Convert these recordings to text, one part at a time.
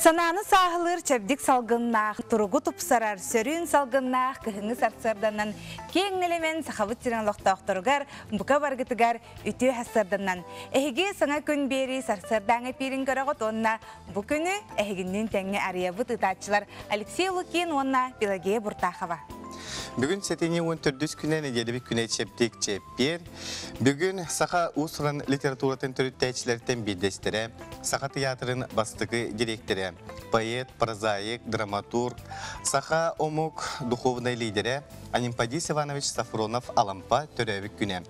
Санааны сааһылыыр чэбдик салгыннаах, туругу тупсарар сөрүүн салгыннаах кыһыҥҥы сарсыарданан киэҥ нэлэмэн Сахабыт сирин олохтоохторугар бука баргытыгар үтүө сарсыарданан эһиги саҥа күн биэрии сарсыардааҥы эпиирин көрөҕүт уонна бу күнү эһигинниин тэҥҥэ арыйабыт ыытааччылар Алексей Лукин уонна Пелагея Буртахова. Бүгүн сэтинньи 14 күнэ нэдиэлэбит күнэ чэбдик чэппиэр. Бүгүн саха уус-уран литературатын төрүттээччилэртэн биирдэстэрэ, Саха тыйаатырын бастакы дириэктэрэ, поэт, прозаик, драматург, саха омук духовнай лидерэ Анемподист Иванович Сафронов Алампа төрөөбүт күнэ.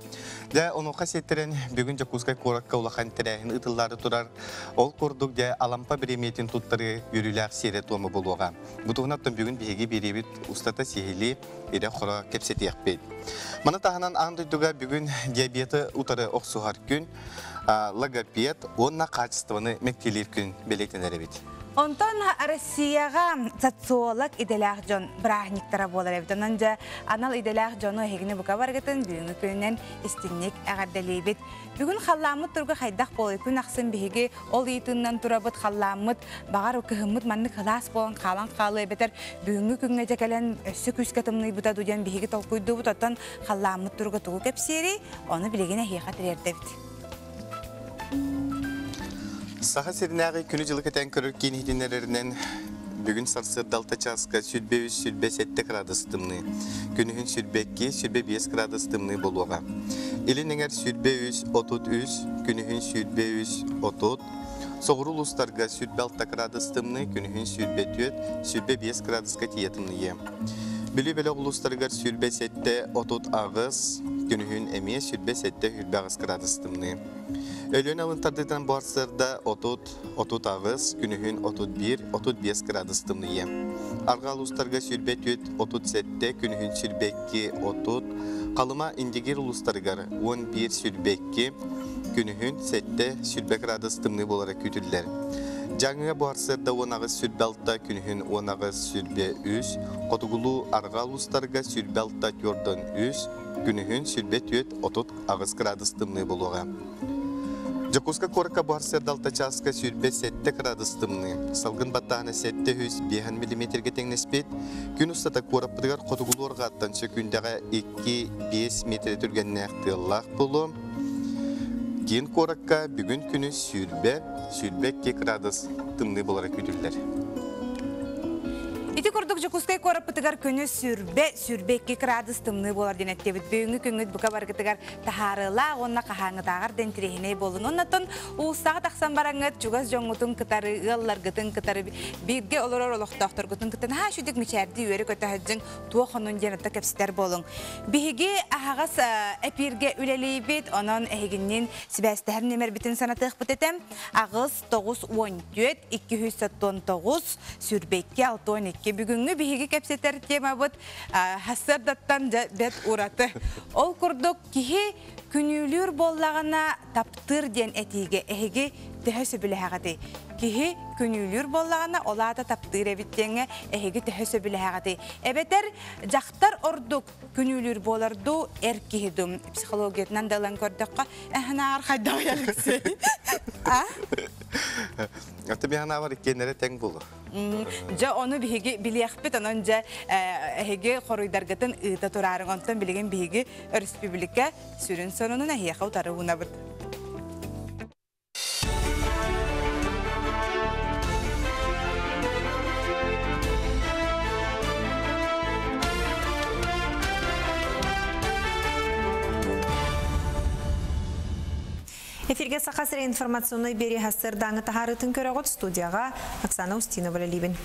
Дьэ, онуоха сиэттэрэн бүгүн Дьокуускай куоракка улахан тэрээһин ыытыллаары турар. Ол курдук, дьэ, Алампа бириэмийэтин туттарыы үөрүүлээх сиэрэ-туома буолуоҕа. Бу туһунан бүгүн биһиги биэриэбит устата сиһилии ирэ-хоро кэпсэтиэхпит. Маны таһынан аан дойдуга бүгүн диабеты утары охсуһар күн, логопед уонна хаачыстыбаны мэктиэлиир күн бэлиэтэнэр эбит. Онтон Россияҕа социолог идэлээх дьон бырааһынньыктара буолар эбит. Онон дьэ анал идэлээх дьону эһигини бука барыгытын бүгүҥҥү күнүнэн истиҥник эҕэрдэлиибит. Бүгүн халлааммыт туруга хайдах буолуой? Күн ахсын биһиги ол ыйытыынан турабыт, халлааммыт баҕар кыһыммыт маннык сылаас буолан хаалан хаалыа эбэтэр бүгүҥҥү күҥҥэ дьэ кэлэн өссө күүскэ тымныйбыта дуу диэн биһиги толкуйдуубут. Оттон халлааммыт туруга тугу кэпсиэрий? Ону билигин эһиэхэ тириэрдэбит. Саха сиринээҕи күнү-дьылы кэтээн көрөр киин иһитиннэрэринэн бүгүн сарсыарда алта чааска 23-27 градус тымныы, күнүһүн 22-25 градус тымныы буолуоҕа. Илин эҥэр 23-33, күнүһүн 23-30, соҕуруу улуустарга 26 градус тымныы, күнүһүн 24-25 градуска тиийэ тымныйыа. Бүлүү бөлөх улуустарыгар 27-38, күнүһүн эмиэ 27-28 градус тымныы. Өлүөн алын тардыытынан бу сарсыарда 30-38, күнүһүн 31-35 градус тымныйыа. Арҕаа улуустарга 24-37, күнүһүн 22-30, Халыма Индигир улуустарыгар 11-22, күнүһүн 7-20 градус тымныы буолара күүтүллэр. Дьааҥыга бу сарсыарда 18-26, күнүһүн 18-23, хотугулуу арҕаа улуустарга 26-43, күнүһүн 24-38 градус тымныы буолуоҕа. Дьокуускай куоракка бу сарсыарда 6 чааска 27 градус тымныы, салгын баттааһына 705 миллиметргэ тэҥнэспит. Күн устата куораппытыгар хотугулуу арҕааттан сөкүүндэҕэ 2-5 миэтэрэ түргэннээх тыаллаах буолуо. Киин куоракка бүгүн күнүс 20-22 градус тымныы буолара күүтүллэр. Ити курдук Дьокуускай куораппытыгар күнүс 20-22 градус тымныы буолар диэн эттибит. Бүгүҥҥү күҥҥүт бука барыгытыгар таһаарыылаах уонна хаһааҥҥытааҕар да интириэһинэй буолун. Оннотон уулуссаҕа тахсан бараҥҥыт чугас дьоҥҥутун кытары, ыалларгытын кытары, бииргэ олорор олохтоохторгутун кытта наһаа үчүгдүк мичээрдии үөрэ-көтө сылдьыҥ, туох онун диэн ытта кэпсэтэр буолуҥ. Биһиги аһаҕас эпииргэ үлэлиибит, онон эһигинниин сибээстэһэр нүөмэрбитин санатыахпыт этэ. 8 9 14 299 22 62. Бүгүҥҥү биһиги кэпсэтэр темабыт сарсыардаттан дьэ бэт ураты. Ол курдук киһи күнүүлүүр буоллаҕына таптыыр диэн этиигэ эһиги төһө сөбүлэһэҕитий? Киһи күнүүлүүр буоллаҕына, ол аата таптыыр эбит диэҥҥэ эһиги төһө сөбүлэһэҕитий? Эбэтэр дьахтар ордук күнүүлүүр буолар дуу, эр киһи дуу? Психологиятынан да ылан көрдөххө, эһэнааҕар хайдаҕый Алексей? А? Аты биһанаабар иккиэннэрэ тэҥ буолуо. Дьэ, ону биһиги билиэхпит, онон дьэ эһиги хоруйдаргытын ыыта тураарыҥ. Онтон билигин биһиги өрөспүүбүлүкэ сүрүн сонунун эһиэхэ утары уунабыт. Эфиргэ Саха сирэ информационнай биэрии сарсыардааҥы таһаарыытын көрөҕүт студияҕа Оксана Устинова үлэлиибин.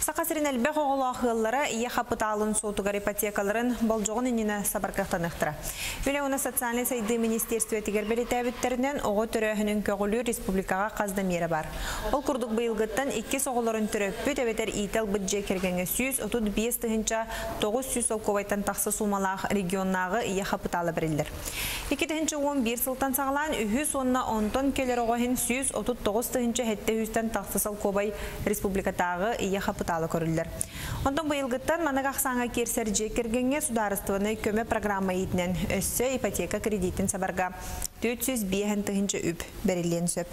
Саха сирин элбэх оҕолоох ыаллара ийэ хапытаалын суотугар ипотекаларын болдьоҕун иннинэ сабаркахтаныахтара. Үлэ уонна социальнай сайдыы министиэристибэтигэр бэлиэтээбиттэринэн, оҕо төрөөһүнүн көҕүлүүр республикаҕа хас да миэрэ баар. Ол курдук быйылгыттан иккис оҕолорун төрөппүт эбэтэр иитэ ылбыт дьиэ кэргэҥҥэ 135 900 солкуобайтан тахса суумалаах регионнааҕы ийэ хапытаала бэриллэр. 2011 сылтан саҕалаан үһүс уонна онтон кэлэр оҕо иһин 139 700-тэн тахса солкуобай республикатааҕы ийэ хапытаала көрүллэр. Онтон быйылгыттан маннык ахсааҥҥа киирсэр дьиэ кэргэҥҥэ судаарыстыбаннай көмө программа иитинэн өссө ипотека кредитин сабарга 405 тыһыынча үп бэриллиэн сөп.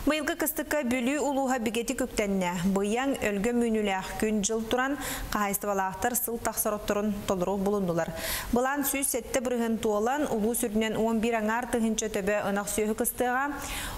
Быйылгы кыстыкка Бүлүү улууһа бигэтик үктэннэ. Быйаҥ, өлгөм үүнүүлээх күн-дьыл туран, хаһаайыстыбалаахтар сыл тахсар отторун толору булуннулар. Былаан 107% туолан, улуус үрдүнэн 11 аҥаар тыһыынча төбө ынах сүөһү кыстыаҕа.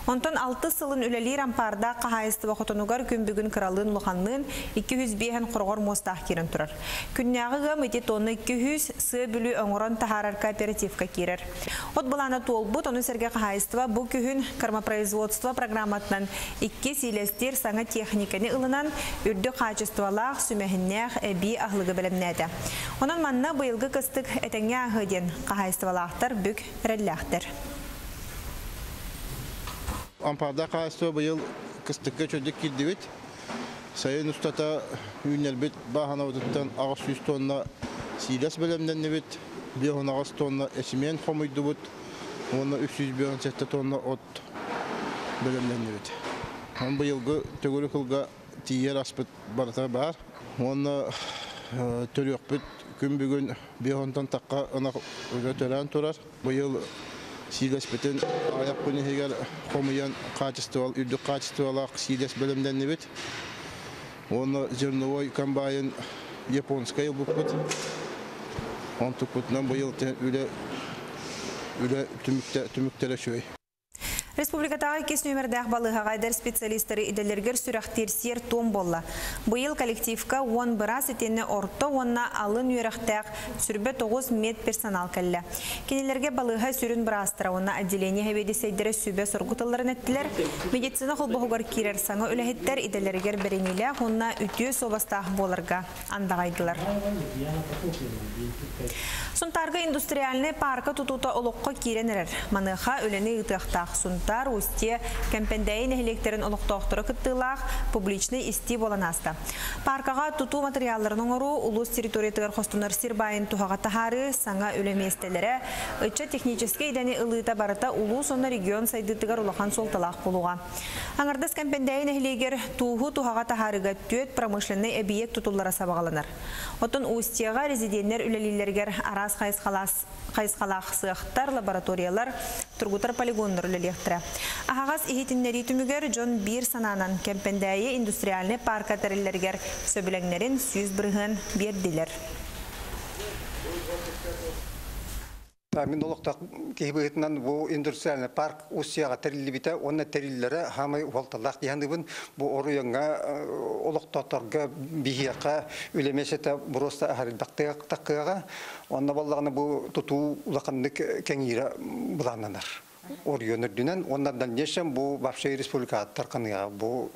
Онтон алтыс сылын үлэлиир ампаардаах хаһаайыстыба хотонугар күн бүгүн кыралыын-улаханныын 205 хороҕор муостаах киирэн турар. Күннээҕи ыам ити тонна 200 сыа Бүлүү оҥорон таһаарар кооперативка киирэр. От былаана туолбут, ону сэргэ хаһаайыстыба бу күһүн кормопроизводство программатынан икки сиилэстиир саҥа техниканы ылынан, үрдүк хаачыстыбалаах, сүмэһиннээх эбии аһылыгы бэлэмнээтэ. Онон манна быйылгы кыстык этэҥҥэ ааһыа диэн хаһаайыстыбалаахтар бүк эрэллээхтэр. Ампаардаах хаһаайыстыба быйыл кыстыкка үчүгэйдик киирдибит. Сайын устата үүннэрбит бааһынабытыттан 800 тонна сиилэс бэлэмнэннибит, 58 тонна эсимиэн хомуйдубут уонна 357 тонна от бэлэмнэннибит. Онон быйылгы төгүрүк сылга тиийэр аспыт барыта баар. Уонна төрүөхпүт күн бүгүн 50-тан тахха ынах үлэ төрөөн турар. Быйыл сиилэспитин аҕыйах күн иһигэр хомуйан хаачыстыба, үрдүк хаачыстыбалаах сиилэс бэлэмнэннибит. Уонна зерновой комбайн японскай ылбыппыт. Онтукпутунан быйыл үлэ үлэ түмүктэрэ үчүгэй. Республикатааҕы иккис нүөмэрдээх балыыһаҕа эдэр специалистары идэлэригэр сүрэхтиир сиэр-туом буолла. Быйыл коллективка уон быраас итиэннэ орто уонна алын үөрэхтээх 29 медперсонал кэллэ. Кинилэргэ балыыһа сүрүн быраастара уонна отделение сэбиэдиссэйдэрэ сүбэ-соргу тылларын эттилэр. Медицина холбоһугар киирэр саҥа үлэһиттэр идэлэригэр бэриниилээх уонна үтүө суобастаах буоларга андаҕайдылар. Сунтаарга индустриальнай паарка тутуута олоххо киирэн эрэр. Маныаха үлэни ыытыахтаах Сунтаар, Устье, Кэмпэндээйи нэһилиэктэрин олохтоохторо кыттыылаах публичнай истии буолан ааста. Пааркаҕа тутуу матырыйаалларын оҥоруу, улуус территориятыгар хостонор сир баайын туһаҕа таһаарыы, саҥа үлэ миэстэлэрэ, ыччат техническэй идэни ылыыта барыта улуус уонна регион сайдыытыгар улахан суолталаах буолуоҕа. Аҥардас Кэмпэндээйи нэһилиэгэр тууһу туһаҕа таһаарыыга түөрт промышленнай эбийиэк тутуллара сабаҕаланар. Оттон Устьеҕа резиденнэр үлэлииллэригэр араас хайысхалаах сыахтар, лабораториялар, тургутар полигоннар үлэлиэхтэрэ. Аһаҕас иһитиннэрии түмүгэр дьон биир санаанан Кэмпэндээйи индустриальнай паарка тэриллэригэр сөбүлэҥнэрин 100% биэрдилэр. Мин олохтоох киһи быһыытынан бу индустриальный парк Устьяҕа тэриллибитэ уонна тэриллэрэ хаамай уһалталаах дии саныыбын. Бу оройуоҥҥа олохтоохторго биһиэхэ үлэ миэстэтэ боруоста аһарыйбахтыаҕа. Онно буоллаҕына бу тутуу улаханнык кэҥиирэ былааннанар. Оройуон үрдүнэн уонна дальнейшем бу вообще республикаҕа тарҕаныаҕа бу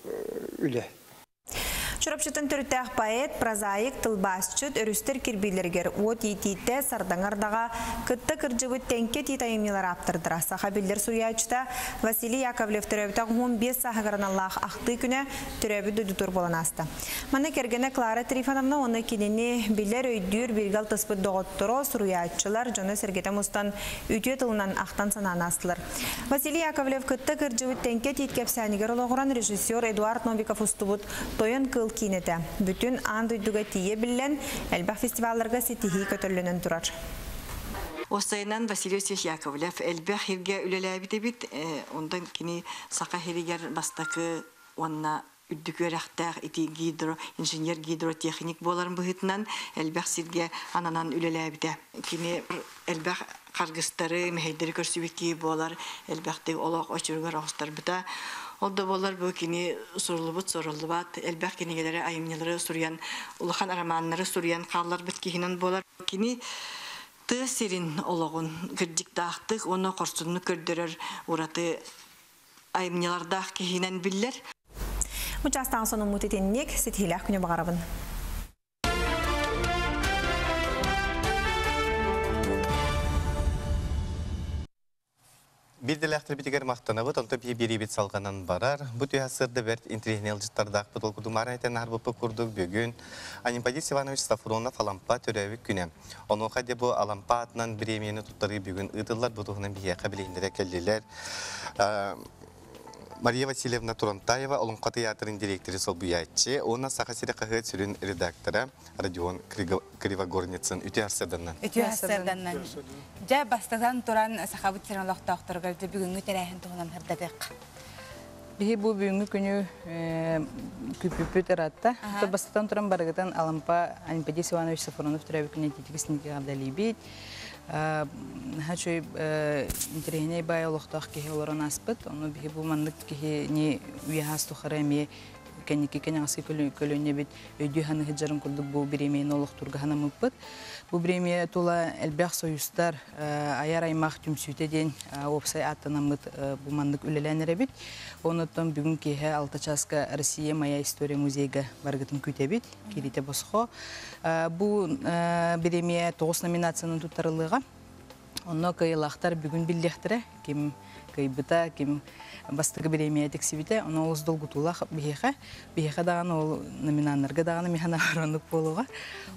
үлэ. Чурапчытын төрүттээх поэт, прозаик, тылбаасчыт, өрүстэр кирбиилэригэр уот иитиитэ, сардаҥа ардаҕа, кытта кырдьыбыт Тэҥкэ тиит айымньылар ааптардара, саха биллэр суруйааччыта Василий Яковлев төрөөбүтэ 15 сааһыгар аналлаах ахтыы күнэ төрөөбүт дойдутугар буолан ааста. Манна кэргэнэ Клара Трифоновна уонна кинини билэр, өйдүүр, бииргэ алтыспыт доҕотторо, суруйааччылар, дьоно-сэргэтэ мустан үтүө тылынан ахтан-санаан аастылар. Василий Яковлев кытта кырдьыбыт Тэҥкэ тиит кэпсээнигэр олоҕуран режиссер Эдуард Новиков устубут Тойон кыыл киинэтэ бүтүн аан дойдуга тиийэ биллэн, элбэх фестивалларга ситиһии көтөллөнөн турар. Уопсайынан Василий Васильевич Яковлев элбэх сиргэ үлэлээбит эбит. Онтон кини Саха сиригэр бастакы уонна үрдүк үөрэхтээх ити гидро инженер гидротехник буоларын быһыытынан элбэх сиргэ ананан үлэлээбитэ. Кини элбэх харгыстары, мэһэйдэри көрсүбүт киһи буолар, элбэхтик олох очуругар оҕустарбыта. Ол да буоллар бу кини суруллубут суруллубат элбэх кинигэлэри, айымньылары суруйан, улахан романнары суруйан хаалларбыт киһинэн буолар. Кини тыа сирин олоҕун кырдьыктаахтык уонна хорсуннук көрдөрөр ураты айымньылардаах киһинэн биллэр. Учаастаҕын сонуммут итинник ситиһиилээх күнү баҕарабын. Биирдэлээхтэрбитигэр махтанабыт, онто биһи биэриибит салҕанан барар. Бу түһэ сырда бэрт интэриэһинэй ыалдьыттардаахпыт. Ол курдук маара этэн аһарбыппыт курдук бүгүн Анемподист Иванович Сафронов Алампа төрөөбүт күнэ. Онуоха дьэ бу Алампа аатынан бириэмийэни туттарыы бүгүн ыытыллар. Бу туһунан биһиэхэ билиһиннэрэ кэллилэр. Мария Васильевна Турантаева Олоҥхо тыйаатырын дириэктэрэ солбуйааччы уонна Саха сирэ хаһыат сүрүн редактора Родион Кривогорницын үтүө сарсыарданнан. Үтүө сарсыарданнан. Дьэ, бастатан туран Сахабыт сирин олохтоохторугар дьэ бүгүҥҥү тэрээһин туһунан сырдатыах. Биһи бу бүгүҥҥү күнү күппүппүт ыраатта. Бастатан туран барыгытын Алампа Анемподист Иванович Сафронов төрөөбүт күнүн итиитик эҕэрдэлиибит. Наһаа интэриэһинэй баай олохтоох киһи олорон ааспыт. Ону биһи бу маннык киһини үйэ саас тухары эмиэ кэнники кэнэҕэски көлүөнэбит өйдүү саныы дьарын курдук бу бириэмийэни олохтуурга санаммыппыт. Бу бириэмийэ тула элбэх союзтар айар аймах түмсүүтэ диэн уопсай ааттанаммыт бу маннык үлэлээн эрэбит. Онуттан бүгүн киэһэ 6 чааска Россия моя история музейга барыгытын күүтэбит. Кииритэ босхо. Бу бириэмийэ 9 номинациянан туттарыллыаҕа. Онно кыайыылаахтар бүгүн биллиэхтэрэ, ким кыайбыта, ким бастакы бириэмийэ тиксибитэ. Ону олус долгутуулаах биһиэхэ. Биһиэхэ даҕаны ол номинаннарга даҕаны миэхэ оннук буолуоҕа.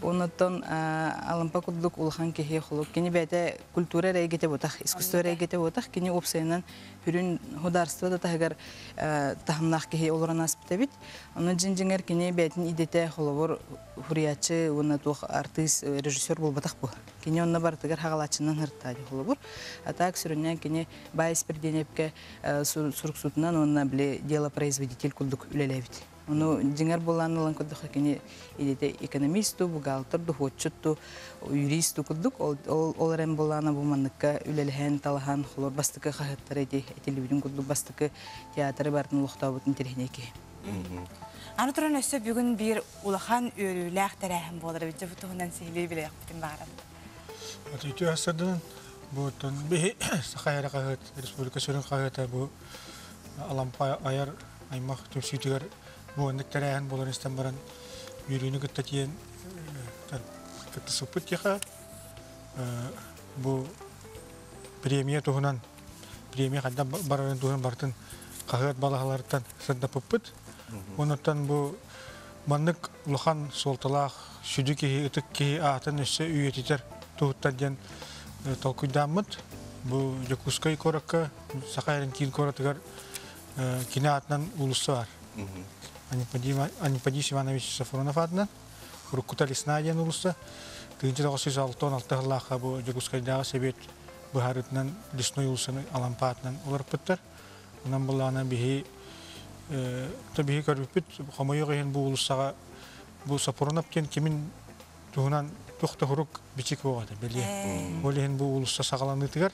Оннуттан Алампа курдук улахан киһи холук. Кини бэйэтэ культура эрэ эйгэтэ буотах, искусство эрэ эйгэтэ буотах. Кини уопсайынан сүрүн художество да таһыгар таһымнаах киһи олорон ааспыт эбит. Ону дьиҥ-дьиҥэр кини бэйэтин идэтэ холобур суруйааччы уонна туох артыыс, режиссер буолбатах буо. Кини онно барытыгар хаҕалааччынан ырытта холобур. А так сүрүннээн кини баай Испирдиэнэпкэ суруксутунан уонна били делопроизводитель курдук үлэлээбит. Ону дьиҥэр буолаан ылан көрдөххө кини идэтэ экономист дуу, бухгалтер дуу, хуотчут дуу, юрист дуу курдук ол, ол эрэн буолаана бу манныкка үлэлэһэн, талаһан, холобур бастакы хаһыаттара ити этиллибитин курдук бастакы театры барытын олохтообут интэриэһинэй киһи. Аны туран өссө бүгүн биир улахан үөрүүлээх тэрээһин буолар эбит. Дьэ бу туһунан сиһилии билиэхпитин баҕарабыт. Үтүө сырдынан бу биһи Саха эрэ хаһыат, республика сүрүн хаһыата бу Алампа айар аймах түмсүүтүгэр бу оннук тэрээһин буоларын истэн баран үөрүүнү кытта тиийэн кыттысыппыт киэхэ бу премия туһунан премия хайдах барарын туһунан барытын хаһыат балаһаларыттан сырдаппыппыт. Онуттан бу маннык улахан суолталаах сүдү киһи, ытык киһи аатын өссө үйэтитэр туһуттан диэн толкуйдааммыт. Бу Дьокуускай куоракка, Саха эрин киин куоратыгар кини аатынан уулусса бар. Анемподист Иванович Сафронов аатынан. Уруккута Лесная диэн уулусса. 1966 сыллаахха бу Дьокуускайдааҕы сэбиэт быһаарыытынан Лесной уулуссаны Алампа аатынан уларыппыттар. Онон буллаҕына биһи то биһи көрбүппүт хомойуох иһин бу уулуссаҕа бу Сопрунов диэн кимин туһунан туох да хурук бичик суох этэ бэлиэ. Ол иһин бу уулусса саҕаланыытыгар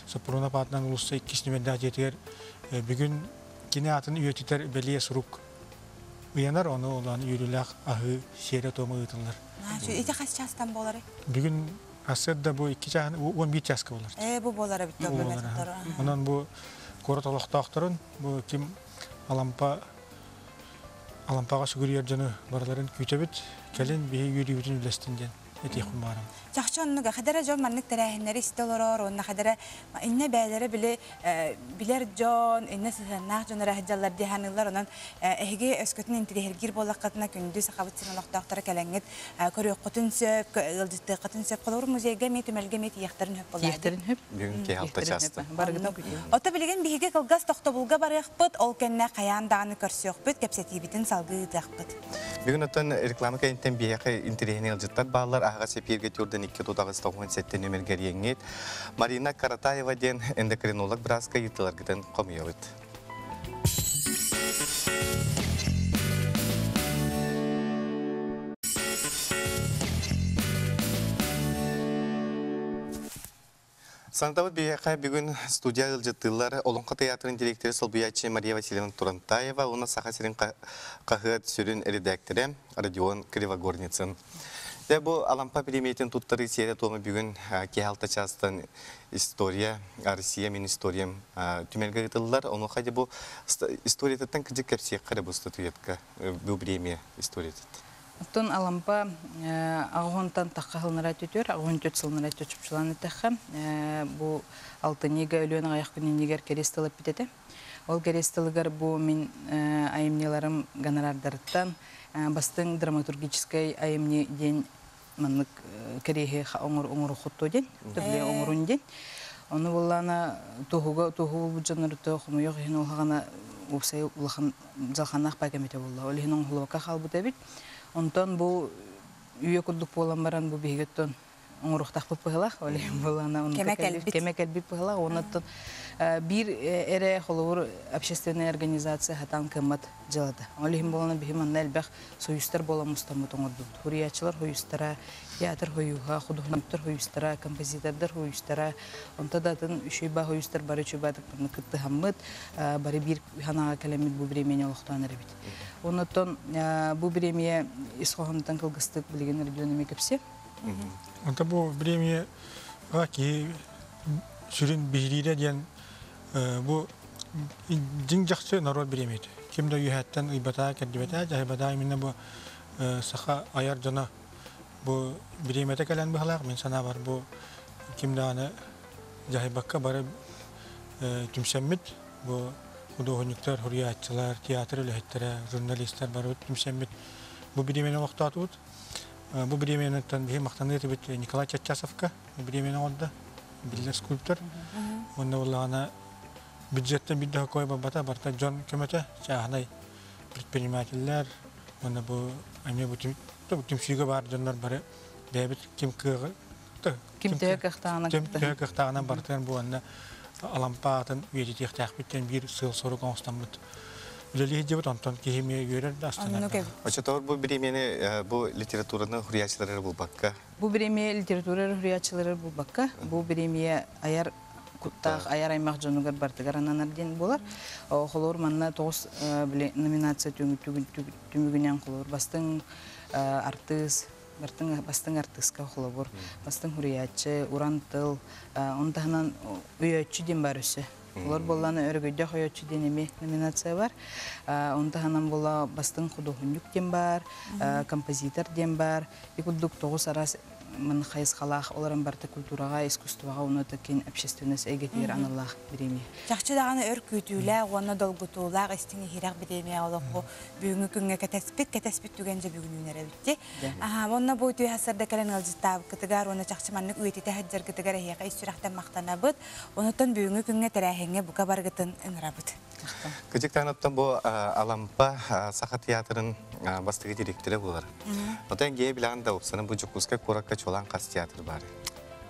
Сопрунов аатынан уулусса иккис нүмердээх дьиэтигэр бүгүн кини аатын үйэтитэр бэлиэ сурук ыйанар, ону улахан үөрүүлээх аһыы сиэрэ-туома ыытыллар. Ити хас чаастан буоларый? Бүгүн Сарсыарда бу икки чааһын, 11 чааска буолар. Ээ, бу буолар эбит Онон бу куорат олохтоохторун, бу ким Алампа Алампаҕа сүгүрүйэр дьону барыларын күүтэбит. Кэлин биһи үөрүүбүтүн үллэстин диэн этиэхпин баҕарабын. Чахчы оннуга хадара дьон маннык тэрээһиннэри истэ олорор уонна хадара иннэ бээлэрэ били билэр дьон, иннэ сыһыаннаах дьон эрэ сылдьаллар дии саныыллар. Онон эһиги өскөтүн интириэһиргиир буоллаххытына күндү Сахабыт сирин олохтоохторо кэлэҥҥит көрүөххүтүн сөп, ыалдьыттыаххытын сөп. Холобур, музейга эмиэ түмэлгэ эмиэ тиийиэхтэрин сөп буоллаҕа. Тиийиэхтэрин сөп. Бүгүн киэһэ алта часта. Барыгытын күтүөм. Ото билигин биһиги кылгас тохтобулга барыахпыт, ол кэннэ хайаан даҕаны көрсүөхпүт, кэпсэтиибитин салгыы ыытыахпыт. Бүгүн оттон реклама кэнниттэн биһиэхэ интэриэһинэй ыалдьыттар бааллар. Аһаҕас эпииргэ түрдэн 2 тутаҕыс 97 нүмергэ эрийэҥҥит. Марина Каратаева диэн эндокринолог бырааска ыйытыыларгытын хомуйабыт. Сантабыт биһиэхэ бүгүн студия ыалдьыттыыллар Олоҥхо тыйаатырын директоры солбуйааччы Мария Васильевна Турантаева уонна Саха сирин хаһыат сүрүн редакторы Родион Кривогорницын. Дьэ бу Алампа премиятын туттарыы сиэрэ-туома бүгүн киэһэ алта чаастан история, Россия мин историям түмэлгэ ыытыллар. Онуоха дьэ бу историятыттан кырдьык кэпсиэххэ эрэ бу статуэтка, бу премия историятыттан. Оттон Алампа аҕыһынтан тахха сылынара түтүөр, аҕыһын түт сылынара чопчулаан эттэххэ, бу алтынньыга өлүөн аҕыйах күн иннигэр кэриэс тыл эппит этэ. Ол кэриэс тылыгар бу мин айымньыларым гонорардарыттан бастыҥ драматургическай айымньы диэн маннык кэриэһи оҥороххуттуо диэн, төбүлэ оҥорун диэн. Ону буоллаана туһуга туһу булбут дьоннорутто хомойуох иһин улахана уопсай улахан дьалхааннаах баа кэмитэ буолла. Ол иһин оҥоһуллубакка хаалбыт эбит. Онтон бу үйэ курдук буолан баран бу биһиги оттон оҥоруохтаахпыт быһылаах. Ол иһин буоллаҕына Кэмэ кэлбит. Кэмэ кэлбит быһылаах. Оннуттан биир эрэ холобур общественная организация хатан кыммат дьыалата. Ол иһин буоллаҕына биһи манна элбэх союзтар буолан мустаммыт оҥордубут. Хуруйааччылар хойустара, театр хойууһа, худуһуннуктар хойустара, композитордар хойустара, онто да атын үчүгэй баа хойустар бары үчүгэй баатык кыттыһаммыт, бары биир ханаҕа кэлэммит бу бириэмийэни олохтоон эрэбит. Оннуттан бу бириэмийэ ис хоһоонуттан кылгастык билигин Родион эмиэ кэпсиэ. Онто бу бириэмийэ киһи сүрүн биһириирэ диэн бу дьиҥ дьахчы норуот бириэмийэтэ. Ким да үөһэттэн ыйбатаа, кэрдибэтээ, дьаһайбатаа именно бу саха айар дьоно бу бириэмэтэ кэлэн быһалаах мин санаабар бу ким даҕаны дьаһайбакка бары түмсэммит бу худуоһунньуктар, суруйааччылар, театр үлэһиттэрэ, журналистар бары түмсэммит бу бириэмэни олохтоотубут. Бу бириэмэниттэн биһи махтаныы этибит Николай Чаччасовка бириэмэни оҥордо, биллэр скульптор. Уонна буоллаҕына бюджеттен биир да кой барбата, барыта дьон көмөтө, чааһынай предпринимателлэр, уонна бу эмиэ бу түмсүүгэ баар дьоннор бары бэйэбит ким кыаҕы ким төһө кыахтааҕынан ким төһө кыахтааҕынан барытын бу уонна Алампа аатын үйэтитиэхтээхпит биир сыал-сорук оҥостоммут үлэлии сылдьыбыт, онтон киһи эмиэ үөрэр да астынар да. Оччотугар бу бириэмийэни бу литератураны суруйааччылар эрэ булбакка? Бу бириэмийэ литература эрэ суруйааччылар эрэ булбакка, бу бириэмийэ айар куттаах айар аймах дьонугар барытыгар ананар диэн буолар. Холобур, манна тоҕус номинация түмүгүнэн холобур бастыҥ артыыс, бастыҥ артыыска холобур, бастыҥ суруйааччы, уран тыл, он таһынан өйөөччү диэн бар өссө. Олор буоллаана өрөгөйдөөх өйөөччү диэн эмиэ номинация бар. Он таһынан буола бастыҥ худуоһунньук диэн бар, композитор диэн бар. И курдук тоҕус араас мын хайысхалаах олорон барыта культураҕа, искусствоҕа уонна киин общественность эйгэтигэр аналлаах бириэмийэ. Чахчы даҕаны өр күүтүүлээх уонна долгутуулаах истиҥ иһирэх бириэмийэ олохху бүгүҥҥү күҥҥэ кэтэспит, кэтэспит түгэн дьэ бүгүн үүнэр эбит. Аха, уонна бу үтүө сарда кэлэн ыалдьыттаабыккытыгар уонна чахчы маннык үйэтитэ сылдьаргытыгар эһиэхэ ис сүрэхтэн махтанабыт. Онуттан бүгүҥҥү күҥҥэ тэрээһиҥҥэ бука барыгытын ыҥырабыт. Кыдьыктаан оттон бу Алампа Саха театрын бастакы директора буолар. Оттон гея билэҕин да упсаны бу Дьокуускай куоракка чуолаан хас театр баар?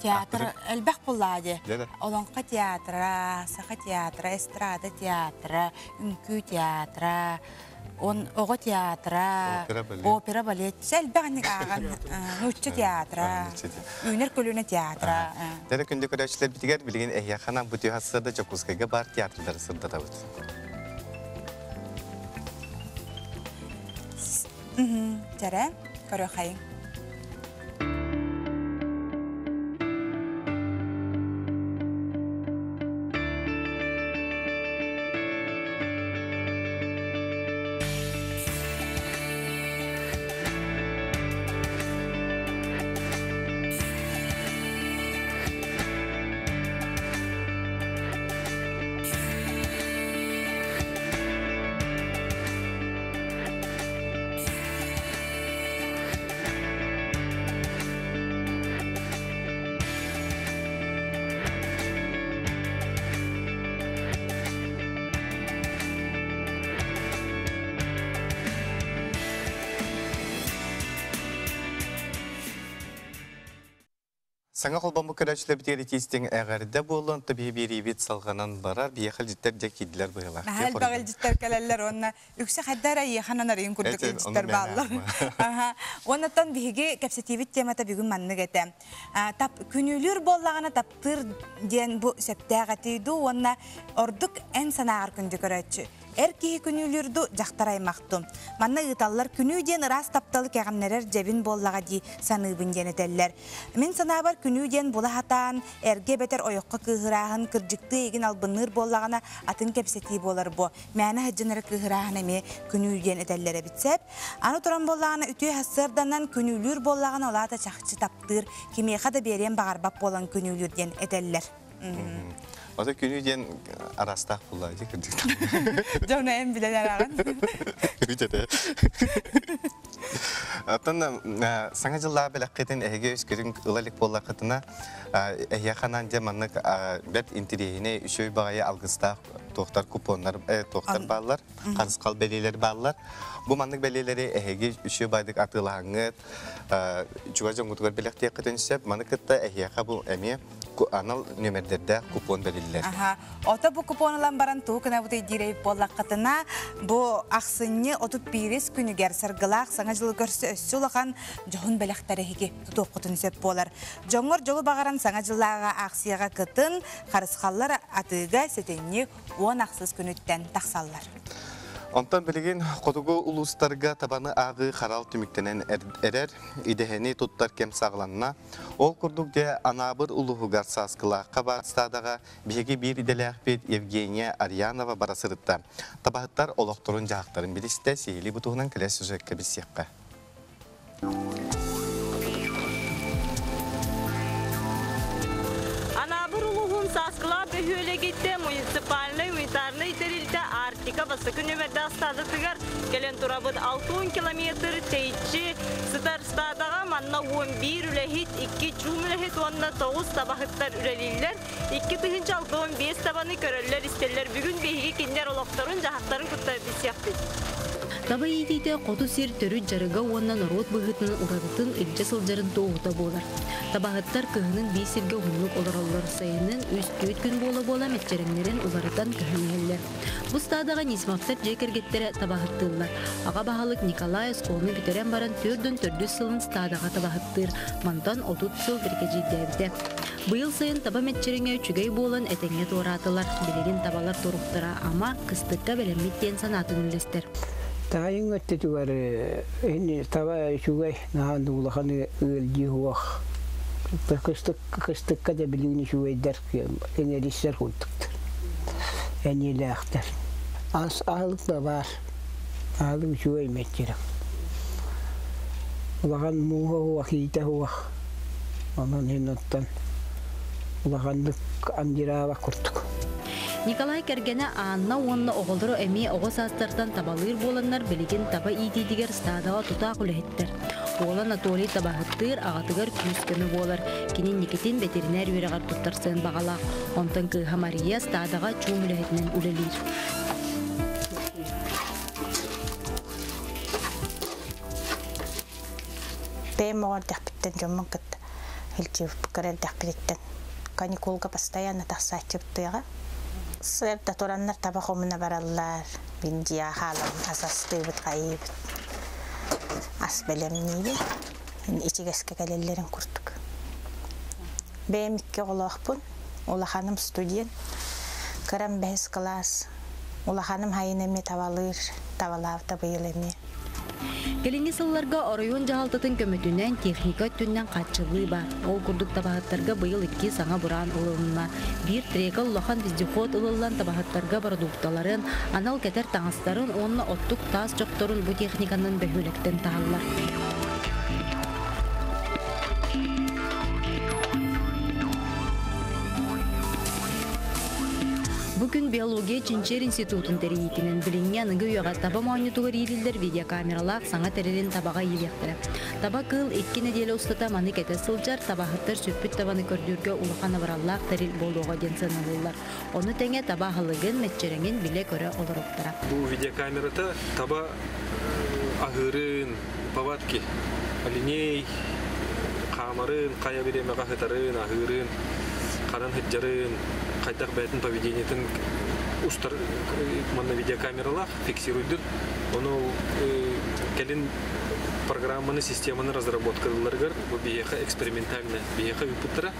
Театр элбэх буллаа дии. Олоҥхо театра, Саха театра, эстрада театра, үҥкүү театра, он оҕо театра, опера балет, элбэх инник ааҕан нуучча театра, үүнэр көлүөнэ театра. Дэрэ күндү көрөөччүлэрбитигэр билигин эһиэхэ бу түһэ сырда Дьокуускайга баар театрдары сырдатабыт. Чэрэ, көрүөхайыҥ. Саҥа холбоммут көрөөччүлэрбитигэр итиистиҥ эҕэрдэ буоллун, биһи биэриибит салҕанан барар, биһиэхэ илдьиттэр дьэ киирдилэр быһыылаах. Наһаа элбэх илдьиттэр кэлэллэр уонна үксэ хайда эрэ эйиэхэ арыйын курдук илдьиттэр бааллар. Уоннаттан биһиги кэпсэтиибит темата бүгүн маннык этэ. Тап күнүүлүүр буоллаҕына таптыыр диэн бу сөптөөх этии дуу уонна ордук эн санааҕар күндү көрөөччү. Эр киһи күнүүлүүр дуу, дьахтар аймах дуу. Манна ыыталлар күнүү диэн ыраас тапталы кэҕиннэрэр дьэбин буоллаҕа дии саныыбын диэн этэллэр. Мин санаабар күнүү диэн була сатаан, эргэ эбэтэр ойоххо кыыһырааһын, кырдьыктыы эйигин албынныыр буоллаҕына атын кэпсэтии буолар буо. Мээнэ сылдьан эрэ кыыһырааһын эмиэ күнүү диэн этэллэр эбит сөп. Аны туран буоллаҕына үтүө сарсыарданан күнүүлүүр буоллаҕына ол аата чахчы таптыыр, кимиэхэ да биэриэн баҕарбат буолан күнүүлүүр диэн этэллэр. Ото күнүү диэн араастаах буолла дии кырдьык. Дьону эн билэн араҕын. Күтэтэ. Оттон саҥа дьыллаах бэлэххитин эһиги өскөтүн ыла илик буоллаххытына, эһиэхэ анаан дьэ маннык бэрт интириэһинэй, үчүгэй баҕайы алгыстаах туохтар купоннар туохтар бааллар, харысхал бэлиэлэр бааллар. Бу маннык бэлиэлэри эһиги үчүгэй байдык атыылаһаҥҥыт, чугас дьоҥҥутугар бэлэхтиэххитин сөп. Маны кытта эһиэхэ бу эмиэ анал нүөмэрдэрдээх купон бэриллэр. Аха. Ото бу купон ылан баран тугу гынабытый диир буоллаххытына, бу ахсынньы 31 күнүгэр саргылаах Саҥа дьылы көрсө өссө улахан дьоһун бэлэхтэр эһиги тутуоххутун сөп буолар. Дьоҥҥор дьолу баҕаран Саҥа дьыллааҕы аахсыйаҕа кытын, харысхаллар атыыга сэтинньи 10 ахсыс күнүттэн тахсаллар. Онтон билигин хотугу улуустарга табаны ааҕыы харал түмүктэнэн эрэр, идэһэни туттар кэм саҕаланна. Ол курдук дьэ Анаабыр улууһугар Сааскылаахха баар ыстаадаҕа биһиги биир идэлээхпит Евгения Арьянова бара сырытта. Табаһыттар олохторун-дьаһахтарын билистэ, сиһилии бу туһунан кэлэр сюжекка билсиэххэ. Анаабыр улууһун Сааскылаах бөһүөлэгиттэн муниципальнай унитарнай тэрилтэ Арктика бастакы нүөмэрдээх стадатыгар кэлэн турабыт. 60 километр тэйиччи сытар стадаҕа манна 11 үлэһит, 2 чуум үлэһит уонна 9 табаһыттар үлэлииллэр. 2065 табаны көрөллөр-истэллэр. Бүгүн биһиги кинилэр олохторун-дьаһахтарын кытта билсиэхпит. Таба иитиитэ хоту сир төрүт дьарыга уонна норуот быһыытынан уратытын илдьэ сылдьарын туоһута буолар. Табаһыттар кыһынын биир сиргэ уһуннук олороллор, сайынын үс-түөрт күн буола-буола мэччирэҥнэрин уларытан көһөн иһэллэр. Бу стадаҕа Нисмовтар дьиэ кэргэттэрэ табаһыттыыллар. Аҕа баһылык Николай оскуоланы бүтэрэн баран 44 сылын стадаҕа табаһыттыыр, мантан 30 сыл биригэдьиирдээбитэ. Быйыл сайын таба мэччирэҥэ үчүгэй буолан этэҥҥэ туораатылар. Билигин табалар туруктара ама, кыстыкка бэлэммит диэн санаатын үллэстэр. Таайыҥ өттүтүгэр таба үчүгэй, наһаа улахан ыалдьыы суох. Кыстыкка да билигин үчүгэйдэр, энериссэр курдуктар, эниэлээхтэр. Ас аһылык да баар, аһылык үчүгэй мэччирэҥ. Улахан мууһа суох, иитэ суох. Онон иһин оттон улаханнык андираабат курдук. Николай кэргэнэ Анна уонна оҕолоро эмиэ оҕо саастартан табалыыр буоланнар билигин таба иитиитигэр стадаҕа тутаах үлэһиттэр. Уола Анатолий табаһыттыыр, аҕатыгар күүс-көмө буолар. Кини инникитин бэтэринээр үөрэҕэр туттарсыан баҕалаах. Онтон кыыһа Мария стадаҕа чуум үлэһитинэн үлэлиир. Бэйэм оҕо эрдэхпиттэн дьоммун кытта илдьибиппит кыра эрдэхпититтэн каникулга постоянно тахсааччыбыт тыаҕа. Сыарда тураннар таба хомуна бараллар, мин дьиэҕэ хаалабын, ас астыыбыт, хайыыбыт, ас бэлэмниибин, ичигэскэ кэлэллэрин курдук. Бэйэм икки оҕолоохпун, улаханым студент, кырам бэһис кылаас, улаханым хайын эмиэ табалыыр, табалаабыта быйыл эмиэ. Кэлиҥҥи сылларга оройуон дьаһалтатын көмөтүнэн техника өттүнэн хааччыллыы баар. Ол курдук табаһыттарга быйыл икки саҥа бураан ылылынна. Биир трека улахан вездеход ылыллан табаһыттарга бородуукталарын, анал кэтэр таҥастарын уонна оттук таас чохторун бу техниканан бөһүөлэктэн таһаллар. Бу күн биология чинчийэр институтун тэрийиитинэн билиҥҥи аныгы үйэҕэ таба моонньутугар иилиллэр видеокамералаах саҥа тэрилин табаҕа иилиэхтэрэ. Таба кыыл икки нэдиэлэ устата маны кэтэ сылдьар, табаһыттар сүппүт табаны көрдүүргэ улахан абыраллаах тэрил буолуоҕа диэн сыаналыыллар. Ону тэҥэ таба аһылыгын, мэччирэҥин билэ-көрө олоруохтара. Бу видеокамерата таба аһыырын, повадки, оленей, хаамарын, хайа бириэмэҕэ сытарын, аһыырын, ханан сылдьарын, хайдах бэйэтин поведениетын устар манна видеокамералаах фиксируйдун. Ону кэлин программаны, системаны разработкаларыгар бу биһиэхэ экспериментально биһиэхэ ыыппыттара.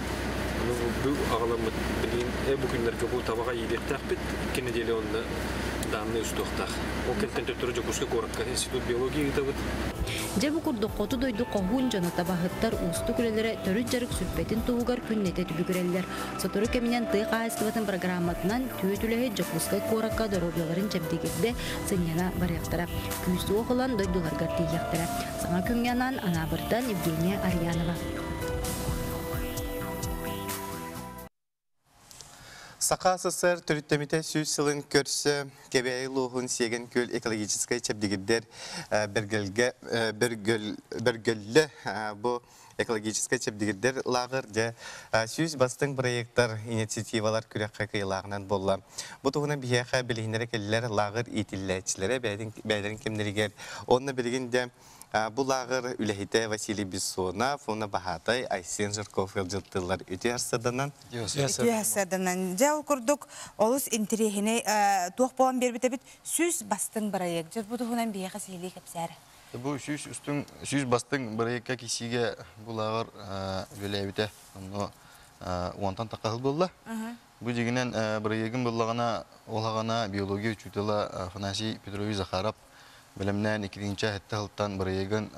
Ону бу аҕаламмыт билигин бу күннэргэ бу табаҕа иилиэхтээхпит. Икки нэдиэлэ онно данные устуохтаах. Ол кэнтэн төттөрү Дьокуускай куоракка институт биологии ыытабыт. Дьэ бу курдук хоту дойду хоһуун дьоно табаһыттар уустук үлэлэрэ төрүт дьарык сүппэтин туһугар күннэтэ түбүгүрэллэр. Сотору кэминэн тыа хаһаайыстыбатын программатынан түөрт үлэһит Дьокуускай куоракка доруобуйаларын чэбдигирдэ сынньана барыахтара. Күүс-уох ылан дойдуларыгар тиийиэхтэрэ. Саҥа күҥҥэ анаан Анаабыртан Евгения Арьянова. Саха СССР төрүттэммитэ 100 сылын көрсө Кэбээйи улууһун Сиэгэн Күөл экологическай чэбдигирдэр бэргэлгэ бөргөллө бу экологическай чэбдигирдэр лааҕыр дьэ 100 бастыҥ проектар инициативалар күрэххэ кыайыылааҕынан буолла. Бу туһунан биһиэхэ билиһиннэрэ кэллилэр лааҕыр иитиллээччилэрэ бэйэлэрин кэмнэригэр уонна билигин дьэ Бу лааҕыр үлэһитэ Василий Бессонов уонна баһаатай Айсен Жирков ыалдьыттыыллар. Үтүө сарсыарданан. Үтүө сарсыарданан. Дьэ, ол курдук олус интэриэһинэй туох буолан биэрбит эбит 100 бастыҥ бырайыак. Дьэ, бу туһунан биһиэхэ сиһилии кэпсээр. Бу 100 устун 100 бастыҥ бырайыакка киирсиигэ бу лааҕыр үлэлээбитэ. Онно уонтан тахха сыл буолла. Бу дьиҥинэн бырайыагын буллаҕына, ол аҕана биология учуутала Афанасий Петрович Захаров бэлэмнээн 2007 сылтан бырайыагын